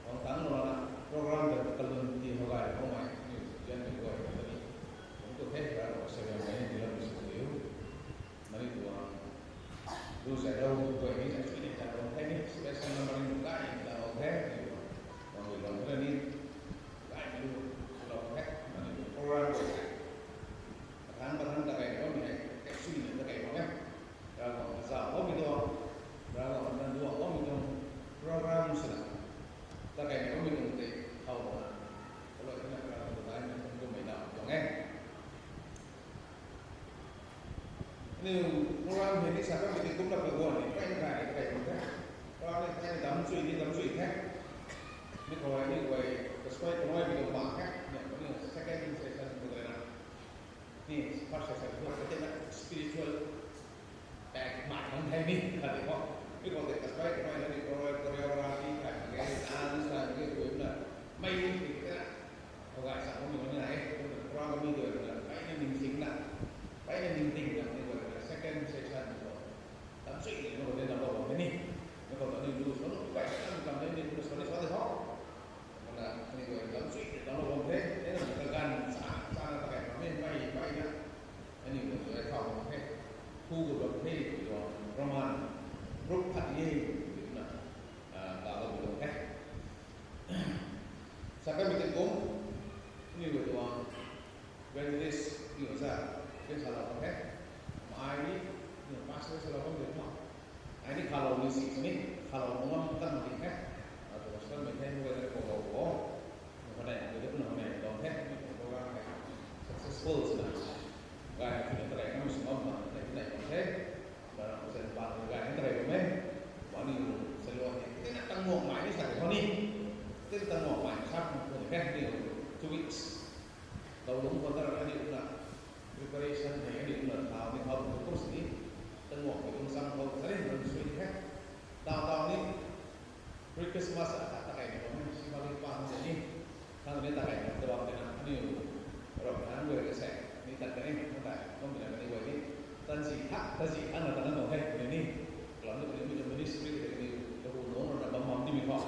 Tuang tang lana. Program ta kalun ti hou gay lou mei, ni zian mei guay ta ni. Thunku the, Ravguangc se mei ni lam sw diu. Mani tuang, lu zai lou, guay ni zai sui ni zai lou the ni, special number ni gay ni zai lou the, ni tuang, tuang lui lou the ni, gay ni lu, lou the, mani tuang program guay zai. Kathang, kathang ta kai lou ni hei, kai sui ni ta kai lou the. Ravguangc ta zauc lou mei tuang, Ravguangc ta duak lou mei tuang, program swna. Ta kai lou mei tuang tei, how na. Kalou na Ravguangc ta daina thunku mei dam tuang e. Aniu program hei ni sa kamei tei kumna kaguan ni, peyna kai ni kai bam the. Program ni peyna dam chui ni dam chui the. Mi khou ni guay, kasui kamei mi tuang bam the. Ni, ni second session khou tei na. Ni first session khou tei na spiritual pack mai bam the ni, khat di khou. Mi khou tei kasui kamei na ni choreo-, choreography kai, dance kai, kumna. Mei ni tei na. Khou gay sa khou mi nai e, kumna program mi tei na, peyna ningting na, peyna ningting na, ni guay na second session khou. Dam chui ni na khou tei dam lou bam the ni. Ni khou ta ni lu sw lou, gay sa ni dam the ni, kumna sw ni sw de khou. Kumna, ni guay dam chui ni dam lou bam the, ni na kaganv sa, sa na ta kai bam e, mei, mei na. Ani guay sw e thau bam the. Hu gu bam the, tuang Roman, group khat ni, na, ah, ta lou bam the. Sa kamei tei kum, ni guay tuang, evangelist, ni guay sa, ken salou bam the. Ai ni, ni pastor salou bam the ma. Ai ni khalou ni si sini, khalou mungam tan di the. Atu pastor mei the, ni guay ta kou lou bo. Nang kanei, nang kanei, nang kanei, nang kanei, nang kanei, successful swna. Gay na, tuna ta rei, nang sw bam na, nang kanei, nang kanei, nang kanei, nang kanei, nang kanei, nang kanei, nang kanei, nang kanei, tina tang muak mai ni sa rei khou ni. Tina tang muak mai, sa khou ni, two weeks. Lou lung khou ta rei ni kumna. Preparation hei ni kumna thau ni thau tu course ni. Tang muak ni kum sam khou, sa rei nang sui the. Tau tau ni. Pre-Christmas a, ta kai ni bam e, si bali pa hang ni. Khang ni ta kai ni bam e na, aniu, rau khang ni rui ka se, ni Tazi ana tana nong hei kaniw ni. Kalam tu kaniw mi tuang ministry kaniw kahu nunc rui na bam bam nimei khou,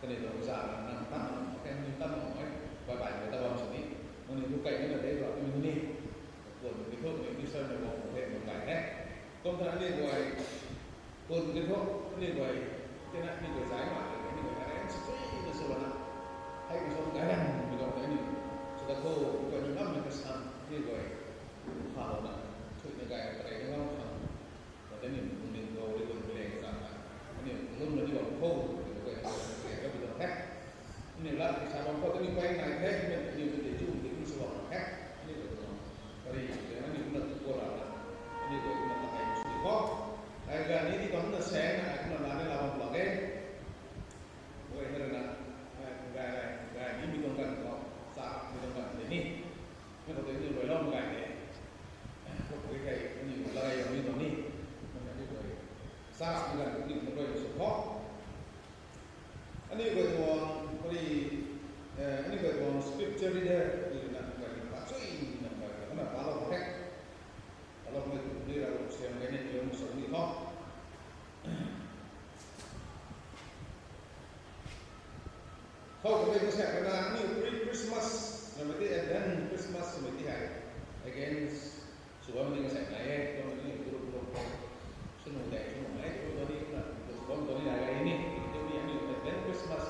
kaniw tuang za na nang tan nong, kaniw tan nong e. Bai bai mei ta bam sini. Nangniw tu kai ni na de ba kaniw ni. Kuan mi thu mi minister na bam hei bam gay the. Kum tha aniw guay, kuan mi thu aniw guay, tina aniw guay zay ma, aniw guay arrange sui na sw na. Hei ka sw gay ran mi tuang aniw. Sw ta thu, guay ni ngam na kasan aniw guay. Kha lou na, thui na gay kare na ngam khang. Aniu ning khou ri bam le sa na, aniu lum na di bam khou, aniu guay na ri ka bi tuang the. Aniu lat sa bam khou aniu guay nai the, aniu aniu ti chu ti kum sw bam the. Aniu guay na ri, aniu na tu ko la na, aniu guay na ta kai sw di khou. Ai ga ni di bam na se na, ai na na ni la bam la ge. Guay na na, ai ga ga ga ni mi tuang gan khou, sa mi tuang gan ni. Ni khou tei aniu guay lou gay the. Khou pui kai aniu la gay ni tuang ni. Aniu guay sa mi gan ni khou guay sw khou. Aniu guay tuang, kari, eh, aniu guay tuang scripture reader, ni na guay ni pa chui ni na guay ni na pa lou the. Pa lou ni tu ni ra lou siam gay ni ni lou sw ni khou. Khou kamei kasak rana aniu pre-Christmas, namei ti Advent Christmas, namei ti hei against sw bam ni kasak nai e, kum aniu group group khou sw nu de, sw nu nai, tu tu ni na, sw bam tu ni nai gay ni, tu ni aniu Advent Christmas,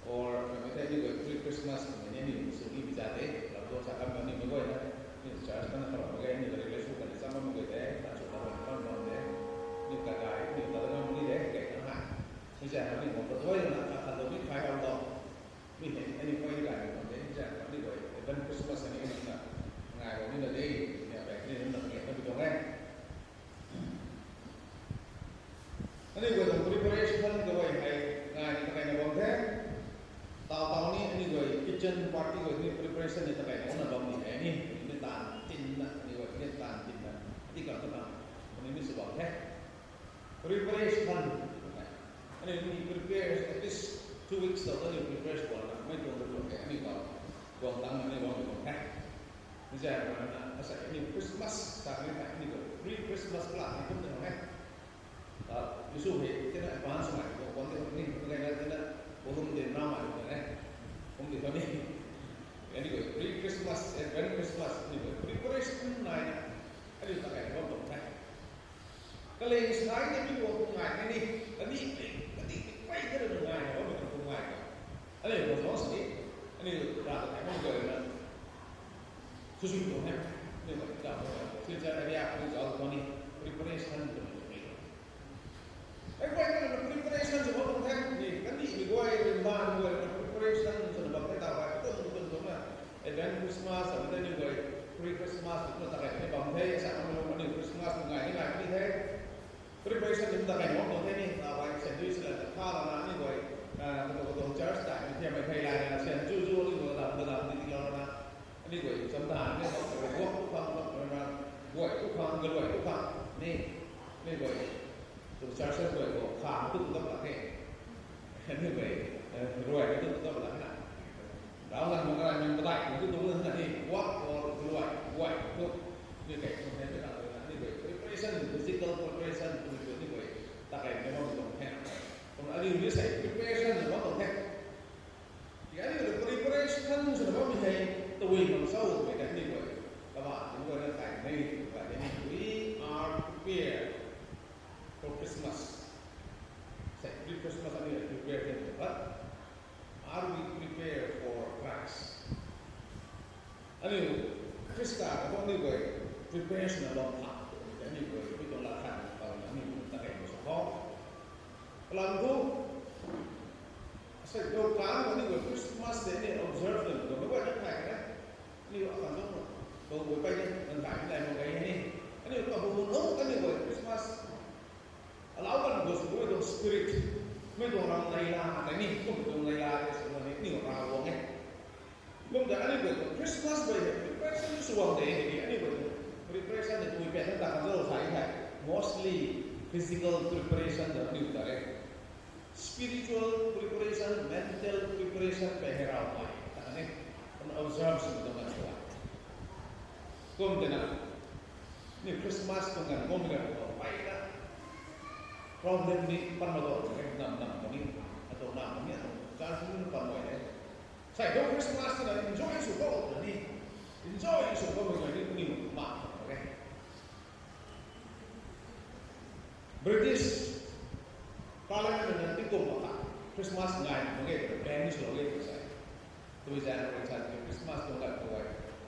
or namei ti aniu guay pre-Christmas, namei ni aniu sw ni bi za de, lam tu sa kam aniu mei guay na, aniu church kan na kalam gay, aniu gari le sw kan ni sa bam guay de, ta sw ta bam bam de, aniu ta gay, aniu ta bam ni de, gay kan ha. Mi zan aniu guay ta dui na, ta kan dui ni khai ram dou. Mi hei aniu guay ni gay ni tuang de, mi zan aniu guay Advent Christmas aniu na ngai bam ni na de, ni a pek ni na ngai na bi tuang e. Aniu guay tuang preparation guay hei ngai ni ta kai na bam the. Tau tau ni aniu guay kitchen party guay ni preparation ni ta kai na bam ni hei ni, ni tan tin na, aniu guay ni tan tin na, ti kan ta kan, aniu ni sw bam the. Preparation. Aniu ni prepare at least two weeks tau aniu prepare sw bam na, mei tuang tu tuang hei aniu guay tuang tang aniu guay tuang the. Mi zan rana, asa aniu Christmas ta ni hei aniu guay pre-Christmas plan ni kum tuang e. Ta, Jisu hei tina advance mai tuang kuan ti ni, kum gay na tina, volume de na mai tuang e. Kum ti tuang ni. Aniu guay pre-Christmas, Advent Christmas, aniu guay preparation nai na, aniu ta kai bam tuang the. Kaling sai na mi guang kum ngai ni, kani, kani, kai na ngai na, bam kum ngai na. Aniu guay tuang sini, aniu ra ta kai bam guay na. Khuzui tuang he, aniu guay ta, future area, aniu zauc tuang ni, preparation tuang ni. Ai guay na preparation sw bam tuang the, ni, kani, ni guay, ni man guay na preparation sw na bam the ta guay, tuang, tuang, tuang na. Advent Christmas, aniu guay, pre-Christmas, tuang ta kai ni bam the, sa aniu, aniu Christmas tuang ngai ni ngai ni the. Preparation ni ta kai ni bam tuang the ni, ta guay, sandwich la ta kha la na, aniu guay, ah, katuang, katuang church ta, ni thiam mei thei la na, sian chu chu, aniu guay, dam, dam, ni, ni la na. Aniu guay, cham ta, ni, work tu khang, work tu khang, guay tu khang, galuai tu khang, ni, aniu guay. Tu church guay khou, khang tu tu ta la the. Aniu guay, eh, ruai tu tu ta la na. Rau lan makarai nang padeih tu tu na ni, work or galuai, guay tu. Ni kai tu ni kai tu ni kai preparation, physical preparation tu tu ni kai. Ta kai ni bam tuang the. Kum aniu ni sei preparation ni bam tuang the. Ti aniu preparation sw na bam hei, tabui bam sw mei ta ni kai. Kaba ni kai na kai ni kai ni, we are prepared for Christmas. Sei, pre-Christmas aniu prepare the, but are we prepared for Christ? Aniu Khrista khou aniu guay preparation na bam tha, aniu guay, mi tuang la tha, aniu ta kai bam sw khou. Kalam thu, sei, dou kan aniu guay Christmas Day ni observe na, dou guay na kai na. Aniu akan zong, dou guay pai ni, nang kai ni lai mak ge ni. Aniu kahu nunc, aniu guay Christmas. Alau kan khou sw mei tuang spirit, mei tuang ram nai la, nai ni, kum tuang nai la, ni sw ni, aniu Ravguangc e. Kum ta aniu guay tuang Christmas guay hei preparation sw bam de, ni aniu guay tuang preparation ni tui pen ta kan zauc sa hei, mostly physical preparation ta aniu ta e. Spiritual preparation, mental preparation pe hei raw mai ta ni, kum observe sw tuang kan sw. Kum tina, Ni Christmas tuang ganv guangmei ganv khou peyna problem ni pan ma tuang e, nam nam khou ni, atuang nam khou ni, atuang church ni pan mak e. Sei tu Christmas na enjoy sw khou na ni, enjoy sw khou mei ni ni ma mak e. British Parliament na tingkum mak kha Christmas ngai mak ge, ban swlou e tw sa. Tw zaeng rui sa Christmas tuang ganv khou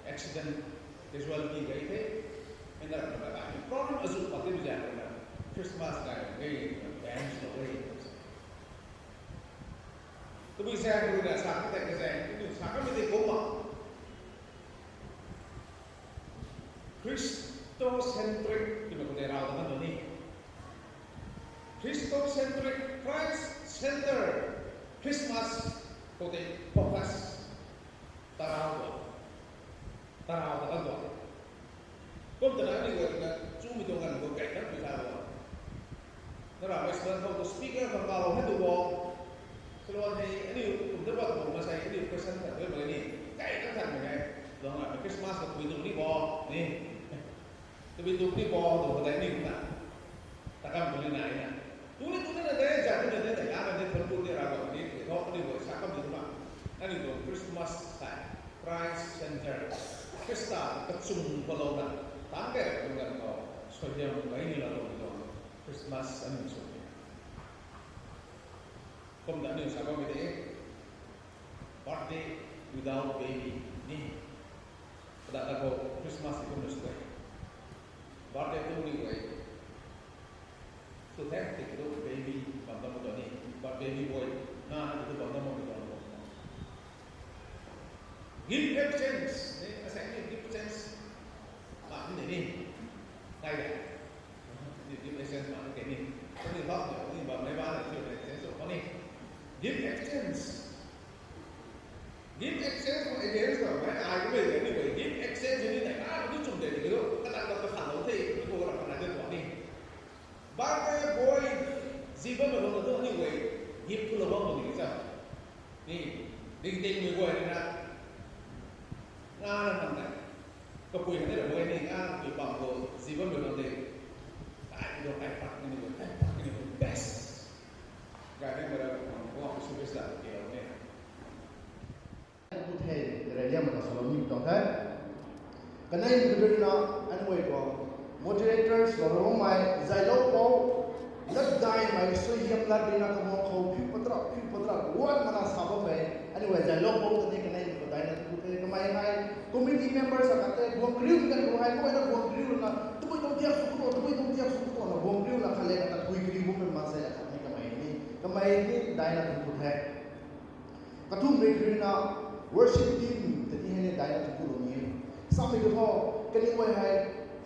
accident, casualty gay the, mei na rap na kai problem azu mak the tw zaeng rui na Christmas ngai mak ge, ban swlou e tw sa. Tw zaeng rui na sa kha tei kazaeng, tw sa kha mei tei kum mak Christocentric twmei khou tei raw ta kan ni. Christocentric, Christ center, Christmas khou tei focus tarau ta, tarau ta kan tuang. Kum tana aniu guay na chumei tuang ganv khou kai kan pui sa tuang. Na ramei sman khou tu speaker khang kalou hei tu bo. Salwan hei aniu kum ta bat bo masei aniu Christian khat dui mak ni. Kai kan khat mei hei. Tuang ramei Christmas khou tui tu ni bo ni. Tabui tu ni bo tu khou tei ni na. Takam tu ni nai na. Tu ni tu ni na tei zat tu ni tei tei la kan tei thon tu ni ra bo ni. Tei thok ni bo sa kam ni tu na. Aniu tuang Christmas tei Christ center, Khrista kachung khou lou na, tang kei rui tuang ganv khou suaihiam gay ni lou tuang Christmas aniu sw e. Kum ta aniu sa bammei de, birthday without baby ni. Kadat ta khou Christmas ni kum na sw e. Birthday tu ni guay sw the, tiki tu baby bam ta mak tuang ni, but baby boy na na tu bam ta mak tuang. Gift exchange ni, asei ni gift exchange mak ni ni. Nai de. Ni gift exchange mak ni ni. Kani lak ni, ni bam nai ba ni, gift exchange sw kani. Gift exchange. Gift exchange khou against khou mei ai kumei de ni guay. Gift exchange ni nai na ni chum de ni lo. Kadat ta kakhan lou the, ni khou rap na de tuang ni. Birthday boy, zi bammei khou na tu aniu guay gift khou lou bam ni cha. Ni, ding ding mei guay na, nga na khang tei. Kapui hei na ra guay ni nga kapui bam khou zi bammei khou tei. Ai do ai pak ni guay, ai pak ni guay best. Gay ni mei ra khang guang service la kilou ni. Ku the, rey liam na salou ni tuang the. Kanei ni kadu na, aniu guay khou moderator swlou mei, zaylou pou, lat daimei, suaihiam lat rui na kamang khou, phiu patrap, phiu patrap, wat mana sa bammei, aniu guay zaylou pou ta ni kanei ni kadaina tu the, kamei hei, committee members akhat tei, guang kariu kan khou hei, guay na guang kariu na, tabui tuang tiak sw khou, tabui tuang tiak sw khou na guang kariu na, khat le khat tui kariu bammei maansei akhat ni kamei ni, kamei ni daina tu the. Kathumhmei kha rui na worship team ta ni hei ni daina tu lou ni e. Samei tu tho, kaniw guay hei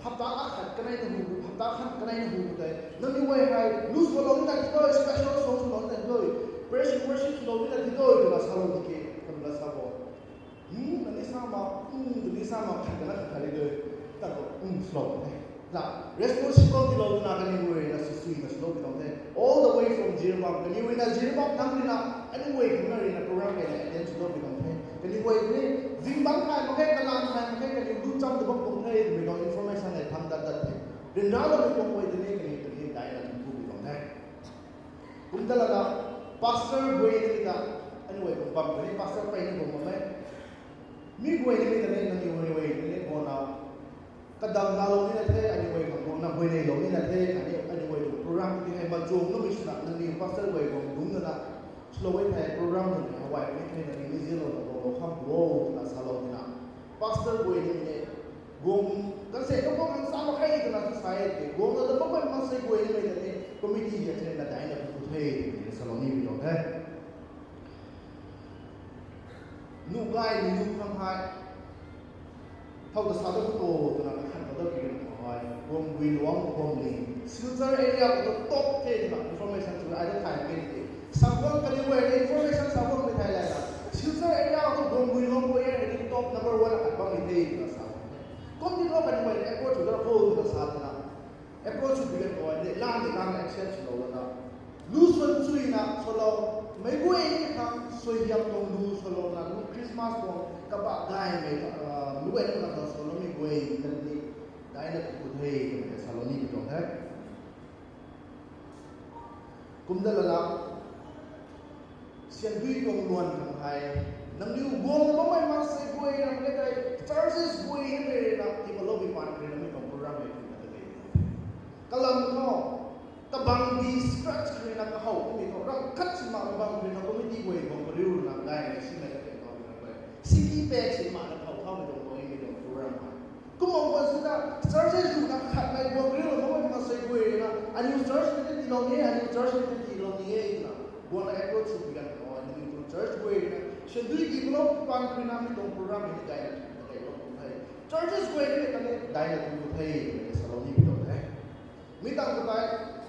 hapta akhat kanei na hu, hapta khat kanei na hu tei, nangniw guay hei lu swlou ni na thi doi, special song swlou ni na thi doi, praise and worship swlou ni na thi doi twna salou ni ke, twna sa bo. Hmm, nangniw sa ma, hmm, nangniw sa ma khat kana khat khat ri doi. Ta khou, hmm, swlou the. La, responsible tilou twna kaniw guay na sw sw na swlou pi tuang the. All the way from Jiribam. Kaniw guay na Jiribam thangc rui na, aniu guay khou na rui na program kei na attend swlou pi tuang the. Kaniw guay ni, zingbangc thay mak khe, kalan thay mak khe, kaniw lu cham ta bam tuang the twmei tuang information hei thangc dat dat the. Ryanra loumei tuang guay ta ni, kaniw ta ni daina tu pi tuang the. Kum ta lana, pastor guay ni ta, aniu guay kum bam guay ni, pastor pey ni kum bam e. Mi guay ni ta ni, nangniw guay ni guay ni guang na, kadam laalou ni na the, aniu guay khang guang na guay neilou ni na the, khatni aniu guay tuang program ti hei machung na mi swna, nangniw pastor guay guang dungc na na, swlou e thei program tuang hawai ni the, nangniw ni zianlou na guanglou kham bo, twna salou ni na. Pastor guay ni ni, guang, kan se, kan guang kan sa mak khe twna tu sa e, guang na ta mak khe maansei guay ni mei ta ni, committee ya the na daina tu the, twna salou ni pi tuang the. Nu kai ni nu khang hei. Thow ta sa ta khou to, twna kakhan khou ta kirin khou hei. Guang gui luang guang ling. Silchar area khou ta top the twna information tu ai ta thay ke ni. Sa guang kaniw guay ni information sa guang mei thei lai na. Silchar area khou guang gui luang guang area ni top number one akhat bam ni the twna sa guang the. Kum ni khou kaniw guay ni approach tu da khou twna sa twna. Approach sw pi kan khou ni, lan ni kan accept swlou lana. Lu swan chui na, swlou, mei guay ni khang, suaihiam tuang lu swlou na, lu Christmas tuang, kabah daimei, ah, lu guay ni khang swlou mei guay, kan ni, dai Ai na tu the, twmei salou ni tuang the. Kumna lana, syan dui tuang luan khang hei, nangniw guang bammei maansei guay ram le tei, churches guay hei rui na, tii patlou bi paan khou rui na mi tuang program hei twna ta de. Kalam thu, kabang di stretch khou rui na kahow kummei thu, ram khat si mak kabang khou rui na committee guay guang kariu na gaymei simei ta tei tau na guay. Siki pek si mak na thau thaumei tuang guay mi tuang program hei. Kumna guan sw ta, churches rui na khatmei guang kariu na bammei maansei guay rui na, aniu church ni tiilou ni e, aniu church ni tiilou ni e, na. Guang na approach sw pi ganv khou, aniu tuang church guay rui na, syan dui tii patlou paan khou rui na mi tuang program hei ni daina tu the, daina tu the. Churches guay ni tei ni daina tu the, twmei salou ni tuang the. Mi tangv khou tei,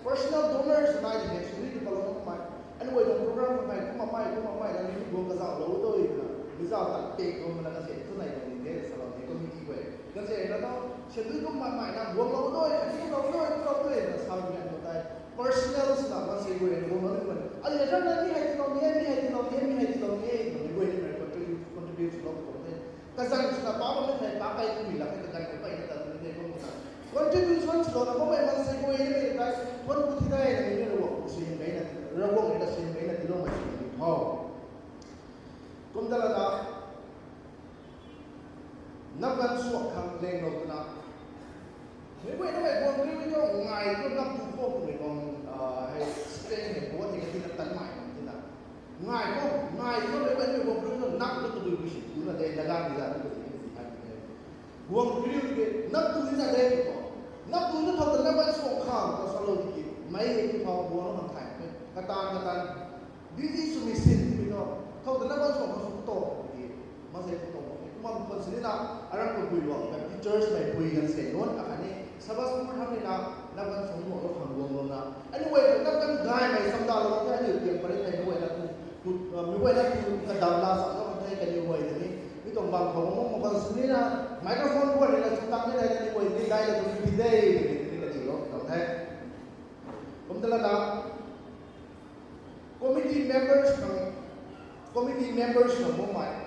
personal donors nai de, syan dui tii patlou makmei. Aniu guay tuang program khou hei, kumna mei, kumna mei, nangniw guang kazauhlou tu na. Mi zauh tat pek tuang na kaze tu nai tuang ni de, salou ni committee guay. Kaze na tho, syan dui kumna mei na guanglou tu, atiulou tu, atiulou tu, na salou ni aniu tei. Personal swna maansei guay na guanglou ni guay. Ai, ya zan na mi hei tiilou ni e, mi hei tiilou ni e, mi hei tiilou ni e, twmei guay ni mei contribute, contribute swlou tuang the. Kazanc swna pa bammei thei, pa kai kummei lak hei kaganv khou peyna ta ni de kumna. Contribution swlouna bammei maansei guay ni mei tei, thuan ku thi de, na mi ni Ravguangc khou sin gayna, Ravguangc rui na sin gayna tiiloumei sw ni tho. Kumna lana, nap ganv suak khang lenglou twna. Meic guay na mei guang kariu ni thu ngai thu nap tu khou twmei bam, hei, stand hei, board hei, katina tanmei bam tina. Ngai khou, ngai khou meic guay na mei guang kariu ni thu nap tu tabui bu si tu na de, na ganv ni za tu tabui bu si hai tu de. Guang kariu ni nap tu ni na de tu. Nap tu ni thow ta nap ganv suak khang ta salou tiki. Mei hei tu thow guang na khang thay. Katan, katan. Busy swmei sin twmei thu, thow ta nap ganv suak khang sw tu tiki. Maansei khou tuang e. Kumna khwan sini na, aram khou bui luang, Baptist Church mei bui ganv se nunc akhatni, Sabbath school thangc ni na, nap ganv suang nuhlou khang guanglou na. Aniu guay ta nap ganv gaymei samdalou the, aniu tiang pary thei, meic guay na tu, meic guay na tu kadam la samlou the, kaniw guay ta ni. Mi tuang bang khou, mung mung khwan sini na, microphone guay ni na, sw tang ni na, aniu guay ni daina tu ni de, ni kaniw lou, tau the. Kumna lana, committee members khang, committee members khang bammei.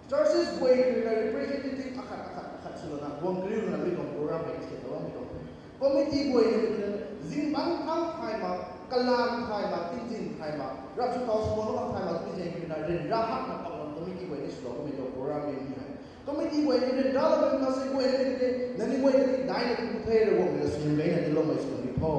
Churches guay rui na representative akhat, akhat, akhat swlouna, guang kariu na mi tuang program hei state bammei tuang. Committee guay ni rui na, zingbangc thangc thay mak, kalam thay mak, tinzin thay mak, rap sw thau sw bam thang thay mak, mi zaeng rui na, ryanra hakna paklou committee guay ni swlou, mi tuang program ni ni hei. Committee guay ni ryanra lou maansei guay ni tei, nangniw guay ta ni daina tu the, Ravguangc rui na sin gayna tiiloumei sw ni tho.